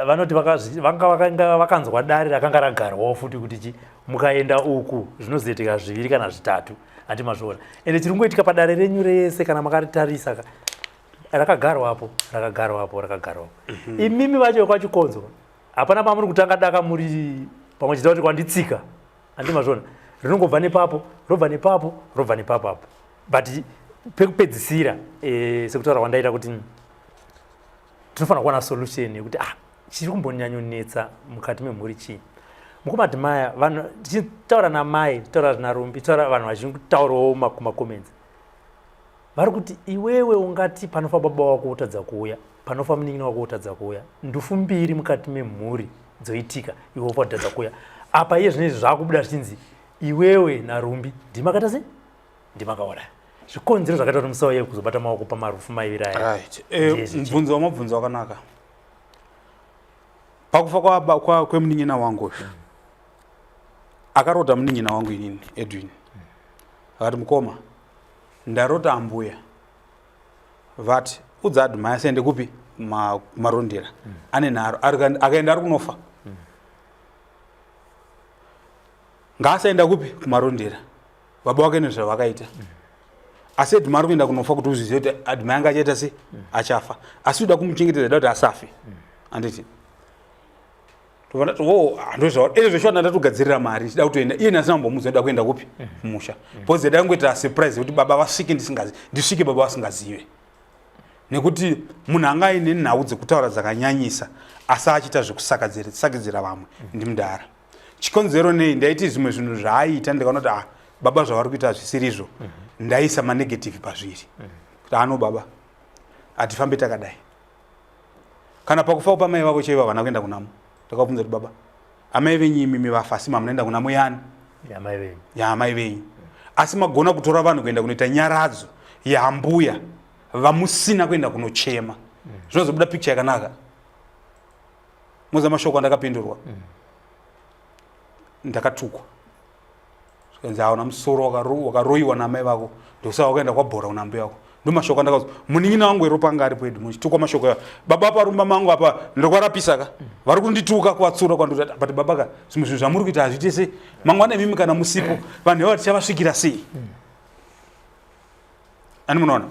vanoti vanga vakanga vakanzwa dare rakanga ragarwawo futi kuti chi mukaenda uku zvinozoitika zviviri kana zvitatu, handi mazviona. Ende chiri kungoitika padare renyu rese kana makaritarisa rakagarwapo rakagarwapo rakagarwapo. Imimi vacho kwachikonzo hapana pamuri kutanga daka muri pamwe chete kuti kwanditsika, handi mazviona. Rinongobva nepapo robva nepapo robva nepapo apo, but pekupedzisira sekutaura kwandaita kuti tinofanira kuwana solution yekuti chiri kumbonyanyonetsa mukati memhuri chii. Mukoma Admire, vanhu tichitaura namai, tichitaura naRumbi, tichitaura vanhu vachitaurawo kumacomments, vari kuti iwewe ungati panofa baba wako wotadza kuuya, panofa munin'ina wako wotadza kuuya, ndufu mbiri mukati memhuri dzoitika, iwe wofa kutadza kuuya. Apa iye zvinezvi zvakubuda zvichinzi iwewe naRumbi ndimakaita sei, ndimakauraya. Zvikonzero zvakaita kuti musauye kuzobata maoko pamarufu maiviri aya.
Right. Mubvunzo wamabvunzo wakanaka. Pakufa kwemunin'ina wangu uyu, akarota munin'ina wangu inini Edwin. Akati mukoma, ndarota ambuya vati udza Admire asiende kupi kumarondera. Ane nharo, akaenda ari kunofa. Ngaasaenda kupi kumarondera. Baba wake nezvavakaita. Asi Admire ari kuenda kunofa kuti uzvizive kuti Admire anga achaita sei, achafa. Asi uda kumuchengetedza, da kuti asafe. Anditi ndozvaende zveshuwa, ndatogadzirira mari ndichida kutoenda, iye ndasina kumbomudza ndoda kuenda kupi kumusha, because ndaingoita surprise yekuti baba vasvike ndisingazi, ndisvike baba vasingazive, nekuti munhu anga aine nhau dzekutaura dzakanyanyisa asi achiita zvekusakadzidzira vamwe ndimudhara. Chikonzero nei ndaiti zvimwe zvinhu zvaaiita ndikaona kuti baba zvavari kuita hazvisirizvo, ndaisa manegative pazviri kuti ano baba hatifambe takadai. Kana pakufa pamai vavo chaivo havana kuenda kunamo. Ndakabvunza kuti baba, amai venyu imimi vafa, asi mamunoenda kunamo yani yaamai venyu, asi magona kutora vanhu kuenda kunoita nyaradzo yambuya vamusina kuenda kunochema. Zvinozobuda picture yakanaka. Muza mashoko andakapindurwa, ndakatukwa zvikanzi hauna musoro, wakaroyiwa naamai vako, ndokusaka wakaenda kwabhora kuna ambuya vako. Ndo mashoko andakazwa. Munin'ina wangu weropa anga aripo edu muchitukwa mashoko aya. Baba parumba mangu apa ndokwarapisa ka, vari kundituka kuvatsura kwandoti, but baba ka, zvimwe zvinhu zvamuri kuita hazviite sei, mangwana imimi kana musipo vanhu ivava tichavasvikira sei? Ani munoona?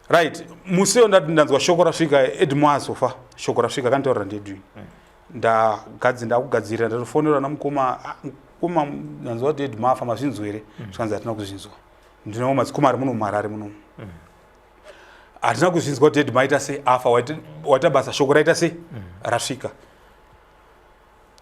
Right, musiwo ndati ndanzwa shoko rasvika, Edmo azofa, shoko rasvika kanditaurira ndiEdwin. Ndagadzi ndakugadzirira, ndatofonera namukoma, mukoma ndanzwa kuti Edmo afa, mazvinzwa here? Zvikanzi hatina kuzvinzwa. Ndinawo madzikoma ari muno muHarare muno. Hatina kuzvinzwa kuti Edmo aita sei afa, waita basa, shoko raita sei rasvika.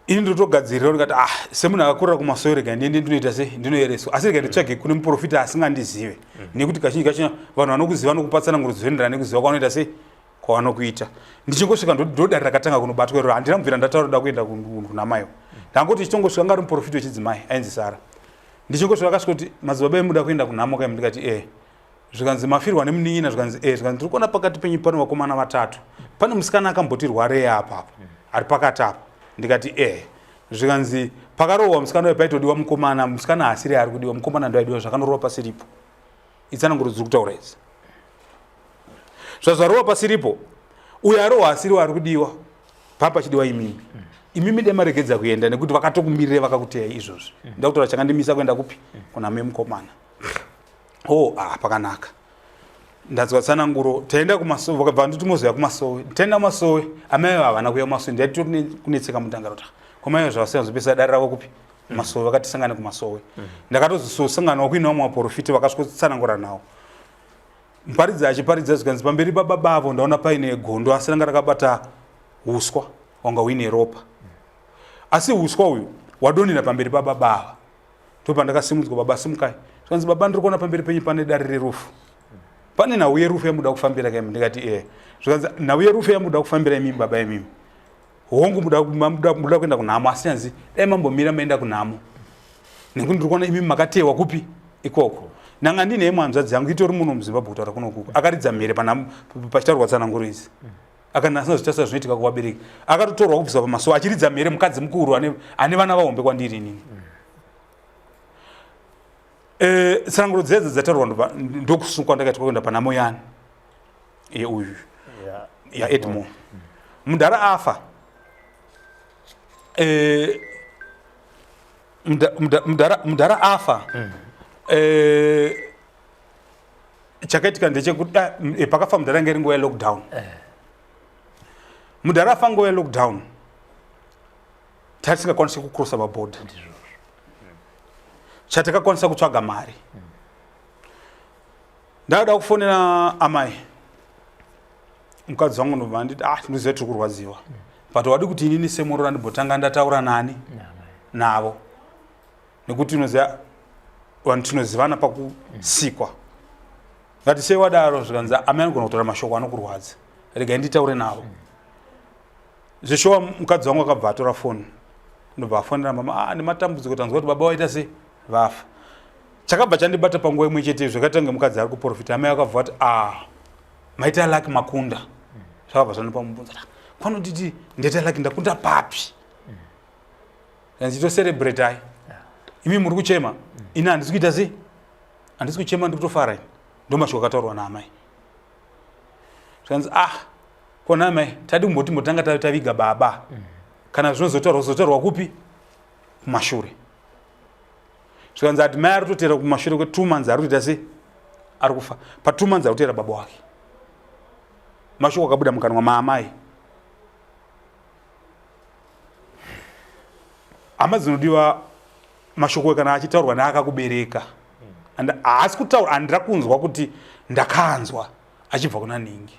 Ini ndotogadzirira ndikati semunhu akakurira kumasowe, rega ndiende ndinoita sei, ndinoereswa, asi rega nditsvage kune muprofita asingandizive, nekuti kazhinji kacho vanhu vanokuziva vanokupa tsananguro dzinoenderana nekuziva kwavanoita sei kwavanokuita. Ndichingosvika ndodare rakatanga kunobatwa iroro, handina kubvira ndataura da kuenda kuna maiwo. Ndangoti ndichitongosvika ngari muprofita wechidzimai ainzi Sara. Ndichingosvika akasvika kuti madzibaba emuda kuenda kunhamo kaimi, ndikati eh. Zvikanzi mafirwa nemunin'ina, zvikanzi eh. Zvikanzi ndiri kuona pakati penyu pane vakomana vatatu, pane musikana akamboti rwarei apa apa ari pakati apa, ndikati eh. Zvikanzi pakarohwa musikana uyo paitodiwa mukomana, musikana haasiri ari kudiwa, mukomana ndo aidiwa, zvakanorohwa pasiripo. Itsananguro dziri kutaura idzi, zvazvarohwa pasiripo, uyo arohwa asiriwo ari kudiwa, papa pachidiwa imimi. Imimi dai maregedza kuenda nekuti vakatokumirire vakakuteya izvozvi. Ndakutora chakandimisa kuenda kupi? Kuna mai mukomana. Oh, ah, pakanaka. Ndanzwa tsananguro, taenda kumasowe, vakabva nditi mozoya kumasowe. Taenda kumasowe, amai ava havana kuuya kumasowe, ndaiti kunetseka mutangaro ta. Kwamai zvavasina zopesa dare ravo kupi? Kumasowe, vakati sangane kumasowe. Ndakatozosanganawo kuine vamwe vaprofita vakasvikotsanangura nawo. Muparidzi achiparidza zvikanzi pamberi pababa avo ndaona paine gondo asi ranga rakabata uswa wanga huine ropa. Asi uswa uyu wadonhera pamberi pababa ava. Ndopandakasimudzwa baba simukai. Zvikanzi baba ndiri kuona pamberi penyu pane dare rerufu. Pane nhau yerufu yamuda kufambira kaimi ndikati eh. Zvikanzi nhau yerufu yamuda kufambira imimi baba imimi. Hongu muda muda muda kuenda kunhamo asi yanzi dai mambomira maenda kunhamo. Nekuti ndiri kuona imimi makatewa kupi ikoko. Nanga ndine imwe hanzvadzi yangu itori muno muZimbabwe kutaura kunoku. Akaridza mhere panhamo pachitaurwa tsananguro idzi. Akana asina zvitarisa zvinoitika kuvabereki. Akatotorwa kubviswa pamasuwa achiridza mhere mukadzi mukuru ane ane vana vahombe kwandiri inini. Eh tsananguro dzedze dzataurwa ndobva ndokusungwa ndakaitwa kuenda panhamo yani. Yeuyu. Yeah. Ya Edmore. Mudhara afa. Eh mudhara mudhara afa. Eh chakaitika ndechekuti ah, eh, pakafa mudhara inga iri nguva yelockdown. Eh. Mudhara afa nguva yelockdown. Tatisingakwanisi kucrossa mabhodha. Chatakakwanisa kutsvaga mari. Ndakada kufonera amai mukadzi wangu ndobva anditi ah ndinoziva tiri kurwadziwa but wadi kuti inini semuroora ndimbotanga ndataura nani navo nekuti unoziva vanhu tinozivana pakusikwa ngati sei wadaro zvikanzi amai anogona kutaura mashoko anokurwadza regai nditaure navo zveshuwa mukadzi wangu akabva atora foni ndobva afonera mama ah nematambudziko tanzwa kuti baba waita sei vafa chakabva chandibata panguva imwe chete zvakaita kunge mukadzi ari kuprofita amai akabva vati ah maita lucky makunda zvakabva zvandipa mubvunzo kwanotiti ndaita lucky ndakunda papi ndichitocelebrate ai imi muri kuchema ini handisi kuita sei handisi kuchema ndiri kutofara ini ndomashoko akataurwa naamai zvikanzi ah kona amai tadi kumboti mbotanga taviga baba kana zvinozotaurwa zotaurwa kupi kumashure zvikanzi ati mai ari kutoteera kumashure kwe two months ari kutoita sei ari kufa pa two months ari kuteera baba wake mashoko akabuda mukanwa maamai hama dzinodiwa mashoko kana achitaurwa neakakubereka and haasi kutaura handira kunzwa kuti ndakanzwa achibva kuna nhingi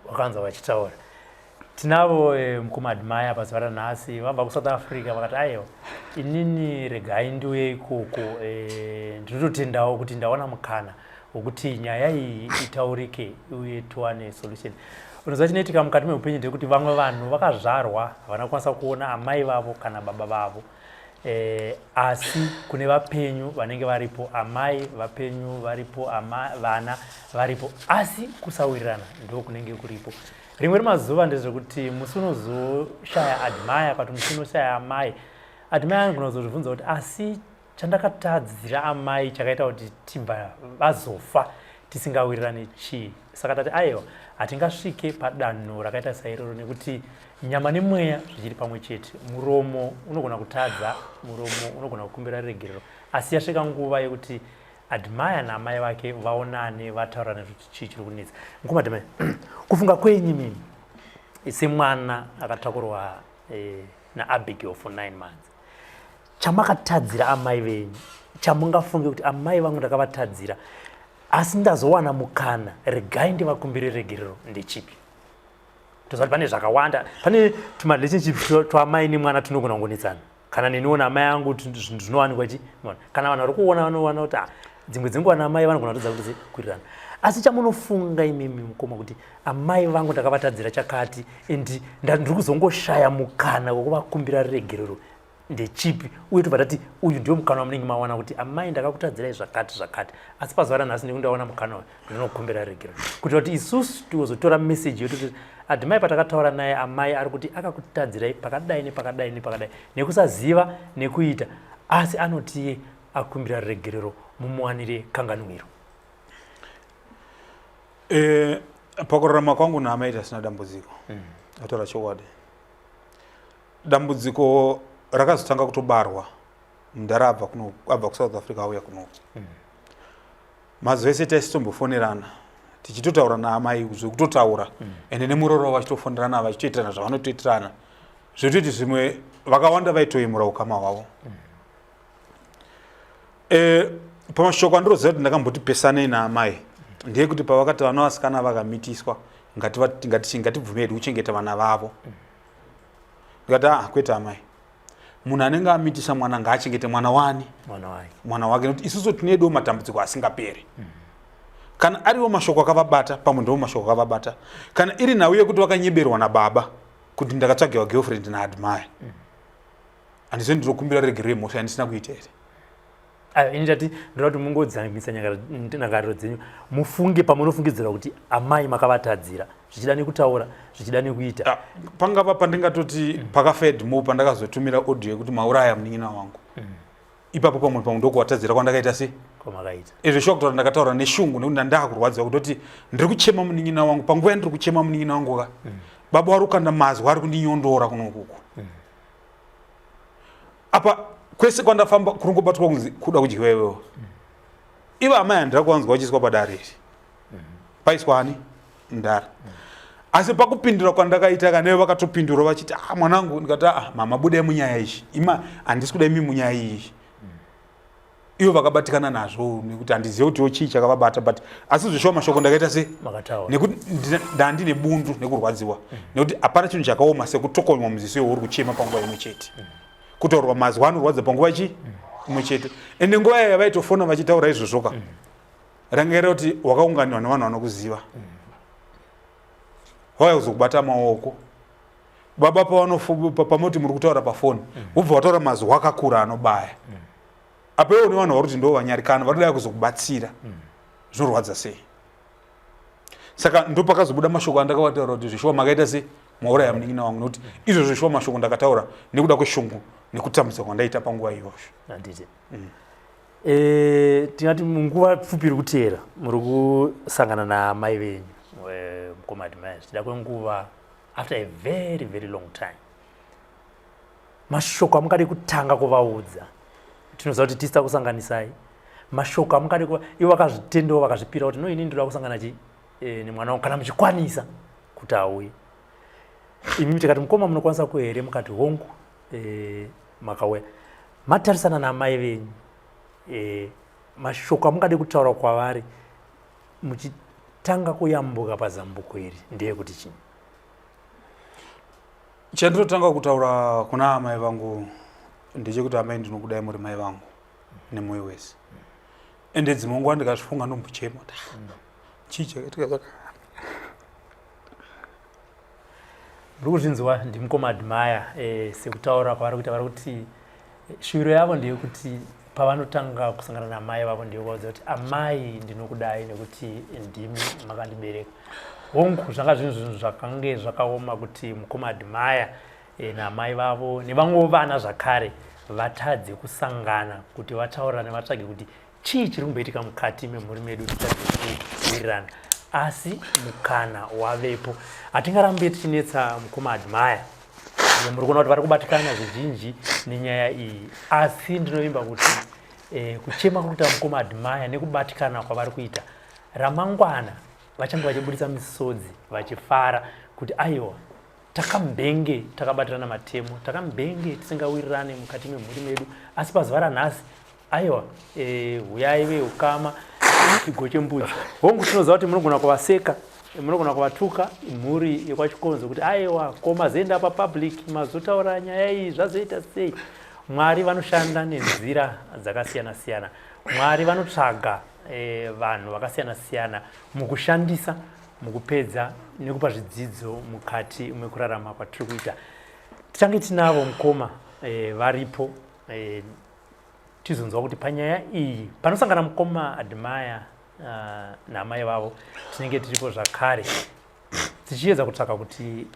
wakanzwa vachitaura tinavo eh, mukoma admire pazuva ranhasi vabva kusouth africa vakati aiwa inini regai ndiuye ikoko eh, ndinototendawo kuti ndawana mukana wekuti nyaya iyi itaurike uye tiwane solution unoziva chinoitika mukati meupenyu ndekuti vamwe vanhu vakazvarwa havana kukwanisa kuona amai vavo kana baba vavo eh, asi kune vapenyu vanenge varipo amai vapenyu varipo ama, vana varipo asi kusawirirana ndo kunenge kuripo rimwe remazuva ndezvekuti musi unozoshaya admire kana kuti musi unoshaya amai admire anogona kuzozvibvunza kuti asi chandakatadzira amai chakaita kuti tibva vazofa tisingawirirani chii saka tati aiwa hatingasvike padanho rakaita sairoro nekuti nyama nemweya zvichiri pamwe chete muromo unogona kutadza muromo unogona kukumbira regerero asi yasvika nguva yekuti admire naamai vake vaonane vataurane kuti chii chiri kunetsa mukoma admire kufunga kwenyu mimi semwana akatakurwa eh, naabigail for nine months chamakatadzira amai venyu chamungafunge kuti amai vangu ndakavatadzira asi ndazowana mukana regai ndivakumbire regerero ndechipi toziva kuti pane zvakawanda pane tumarelationship twamai nemwana tunogona kungonetsana kana neniwo naamai angu zvinhu zvinowanikwa chi kana vanhu vari kuona vanowana kuti ah, dzimwe dzenguva naamai vanogona kutadza kuti kuwirirana asi chamunofunga imimi mukoma kuti amai vangu ndakavatadzira chakati and ndiri kuzongoshaya mukana wekuvakumbira regerero ndechipi uye tobva tati uyu ndiwo mukana wamunenge mawana kuti amai ndakakutadzirai zvakati zvakati asi pazuva ranhasi nekuti ndawana mukana uyu ndinokumbira regerero kuitira kuti isusu tigozotora meseji yedu kuti adhimai patakataura naye amai ari kuti akakutadzirai pakadai nepakadai nepakadai nekusaziva nekuita asi anotiye akumbira regerero mumuwanire kanganwiro
e, pakurarama kwangu naamai tasina dambudziko mm. ataura chokwadi. Dambudziko rakazotanga kutobarwa mudhara abva kuno, abva kuSouth Africa auya kunoku. Mazuva ese taisitombofonerana, tichitotaura naamai zvekutotaura, ende nemuroora wavo vachitofonerana, vachitoitirana zvavanotoitirana, zvekutoti zvimwe vakawanda vaitoyemura ukama hwavo. Pamashoko andinoziva kuti ndakamboti pesanei naamai ndeyekuti pavakati vana vasikana vakamitiswa, ngatibvume hedu kuchengeta vana vavo. Ndikati, "Ah, kwete amai, munhu anenge amitisa mwana ngaachengete mwana wani?"
Mwana wake.
Mwana wake, nekuti isusu tineduwo matambudziko asingaperi. Kana ariwo mashoko akavabata, pamwe ndiwo mashoko akavabata. Kana iri nhau yekuti vakanyeberwa nababa kuti ndakatsvagiwa girlfriend naAdmire, handizvo, ndinokumbira regero yemhosva yandisina kuita here?
Ayo, ini ndati ndoda kuti mungodzamisa nyangariro dzenyu, mufunge pamunofungidzira kuti amai makavatadzira, zvichida nekutaura, zvichida nekuita.
Ah, pangava pandingatoti pakafed mo pandakazotumira audio yekuti mauraya munin'ina wangu, ipapo pamwe ndokuvatadzira kwandakaita sei.
Kwamakaita.
Izvo shuwa kutaura ndakataura neshungu, nekuti ndandakurwadziwa kutoti ndiri kuchema munin'ina wangu. Panguva yandiri kuchema munin'ina wangu ka, baba vari kukanda mazwi ari kundinyondora kunokuku. Apa kwese kwandafamba kuri kungobatwa kunzi kuda kudyiwa iwewo. Ivo amai handira kuvanzwa vachiiswa padare iri, paiswa ani mudhara. Asi pakupindura kwandakaita kaneve vakatopindura vachiti, "Ah, mwanangu." Ndikati, "Ah, mama, budai munyaya iyi, ima handisi kuda imi munyaya iyi." Ivo vakabatikana nazvo nekuti handizive kutiwo chii chakavabata, but asi zvishuwa mashoko ndakaita se
Makataura.
Nekuti ndandine bundu nekurwadziwa, nekuti hapana chinhu chakaoma sekutokonywa muziso iwe uri kuchema panguva imwe chete, kutaurwa mazwi anorwadza panguva chi imwe chete. Ende nguva yaya vaitofona vachitaura izvozvoka, rangaira kuti wakaunganirwa nevanhu vanokuziva, vauya kuzokubata maoko. Baba pamoti muri kutaura pafoni, wobva wataura mazwi akakura anobaya. Apa iwo nevanhu vari kuti ndo vanyarikana vari kuda kuzokubatsira, zvinorwadza sei? Saka ndo pakazobuda mashoko andakavataura kuti zvishuwa makaita sei, mauraya munin'ina wangu, nekuti izvozvo zvishuwa mashoko ndakataura nekuda kweshungu nekutambudza kwandaita panguva iyoyo.
Handiti. Tingati munguva pfupi iri kuteera muri kusangana naamai venyu, mukoma Admire, zvichida kwenguva, after a very very long time. Mashoko amungade kutanga kuvaudza, tinoziva kuti tisita kusanganisai, mashoko amungade kuva ivo vakazvitendawo, vakazvipira kuti no, ini ndinoda kusangana chi nemwana wangu, kana muchikwanisa kuti auye imi, tikati mukoma munokwanisa kuuya here, mukati hongu, makauya matarisana naamai venyu, mashoko amungade kutaura kwavari muchitanga kuyambuka pazambuko iri ndeyekuti chii?
Chandinotanga kutaura kuna amai vangu ndechekuti, amai, ndinokudai, muri mai vangu nemwoyo wese. Ende dzimwe nguva ndikazvifunga ndombochema kuti, "Ah, chii chakaitika zvaka."
Muri kuzvinzwa, ndimukoma Admire, sekutaura kwavari kuita, vari kuti shuviro yavo ndeyekuti pavanotanga kusangana namai vavo ndeyekuvaudza kuti, "Amai, ndinokudai nekuti ndimi makandibereka." Hongu, zvanga zvinhu zvakange zvakaoma kuti mukoma Admire naamai vavo nevamwewo vana zvakare vatadze kusangana kuti vataurirane, vatsvage kuti chii chiri kumboitika mukati memhuri medu titadze kuwirirana. Asi mukana wavepo, hatingarambe tichinetsa mukoma Admire. Muri kuona kuti vari kubatikana zvizhinji nenyaya iyi, asi ndinovimba kuti kuchema kuri kuita mukoma Admire nekubatikana kwavari kuita, ramangwana vachange vachibudisa misodzi vachifara kuti aiwa, takambenge takabatirana matemo, takambenge tisingawirirane mukati memhuri medu, asi pazuva ranhasi aiwa, huyai veukama tigoche mbudzi. Hongu, tinoziva kuti munogona kuvaseka, munogona kuvatuka mhuri yekwaChikonzo kuti aiwa, ko mazoenda papublic mazotaura nyaya iyi, zvazoita sei? Mwari vanoshanda nenzira dzakasiyana siyana. Mwari vanotsvaga vanhu vakasiyana siyana mukushandisa, mukupedza nekupa zvidzidzo mukati mekurarama kwatiri kuita. Tichange tinavo mukoma varipo, tizonzwa kuti panyaya iyi panosangana mukoma Admire naamai vavo, tinenge tiripo zvakare tichiedza kutsvaka kuti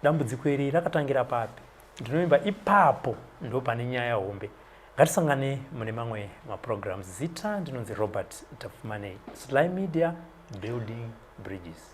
dambudziko iri rakatangira papi. Ndinovimba ipapo ndo pane nyaya hombe. Ngatisangane mune mamwe maprograms. Zita ndinonzi Robert Tapfumanei. Sly Media, building bridges.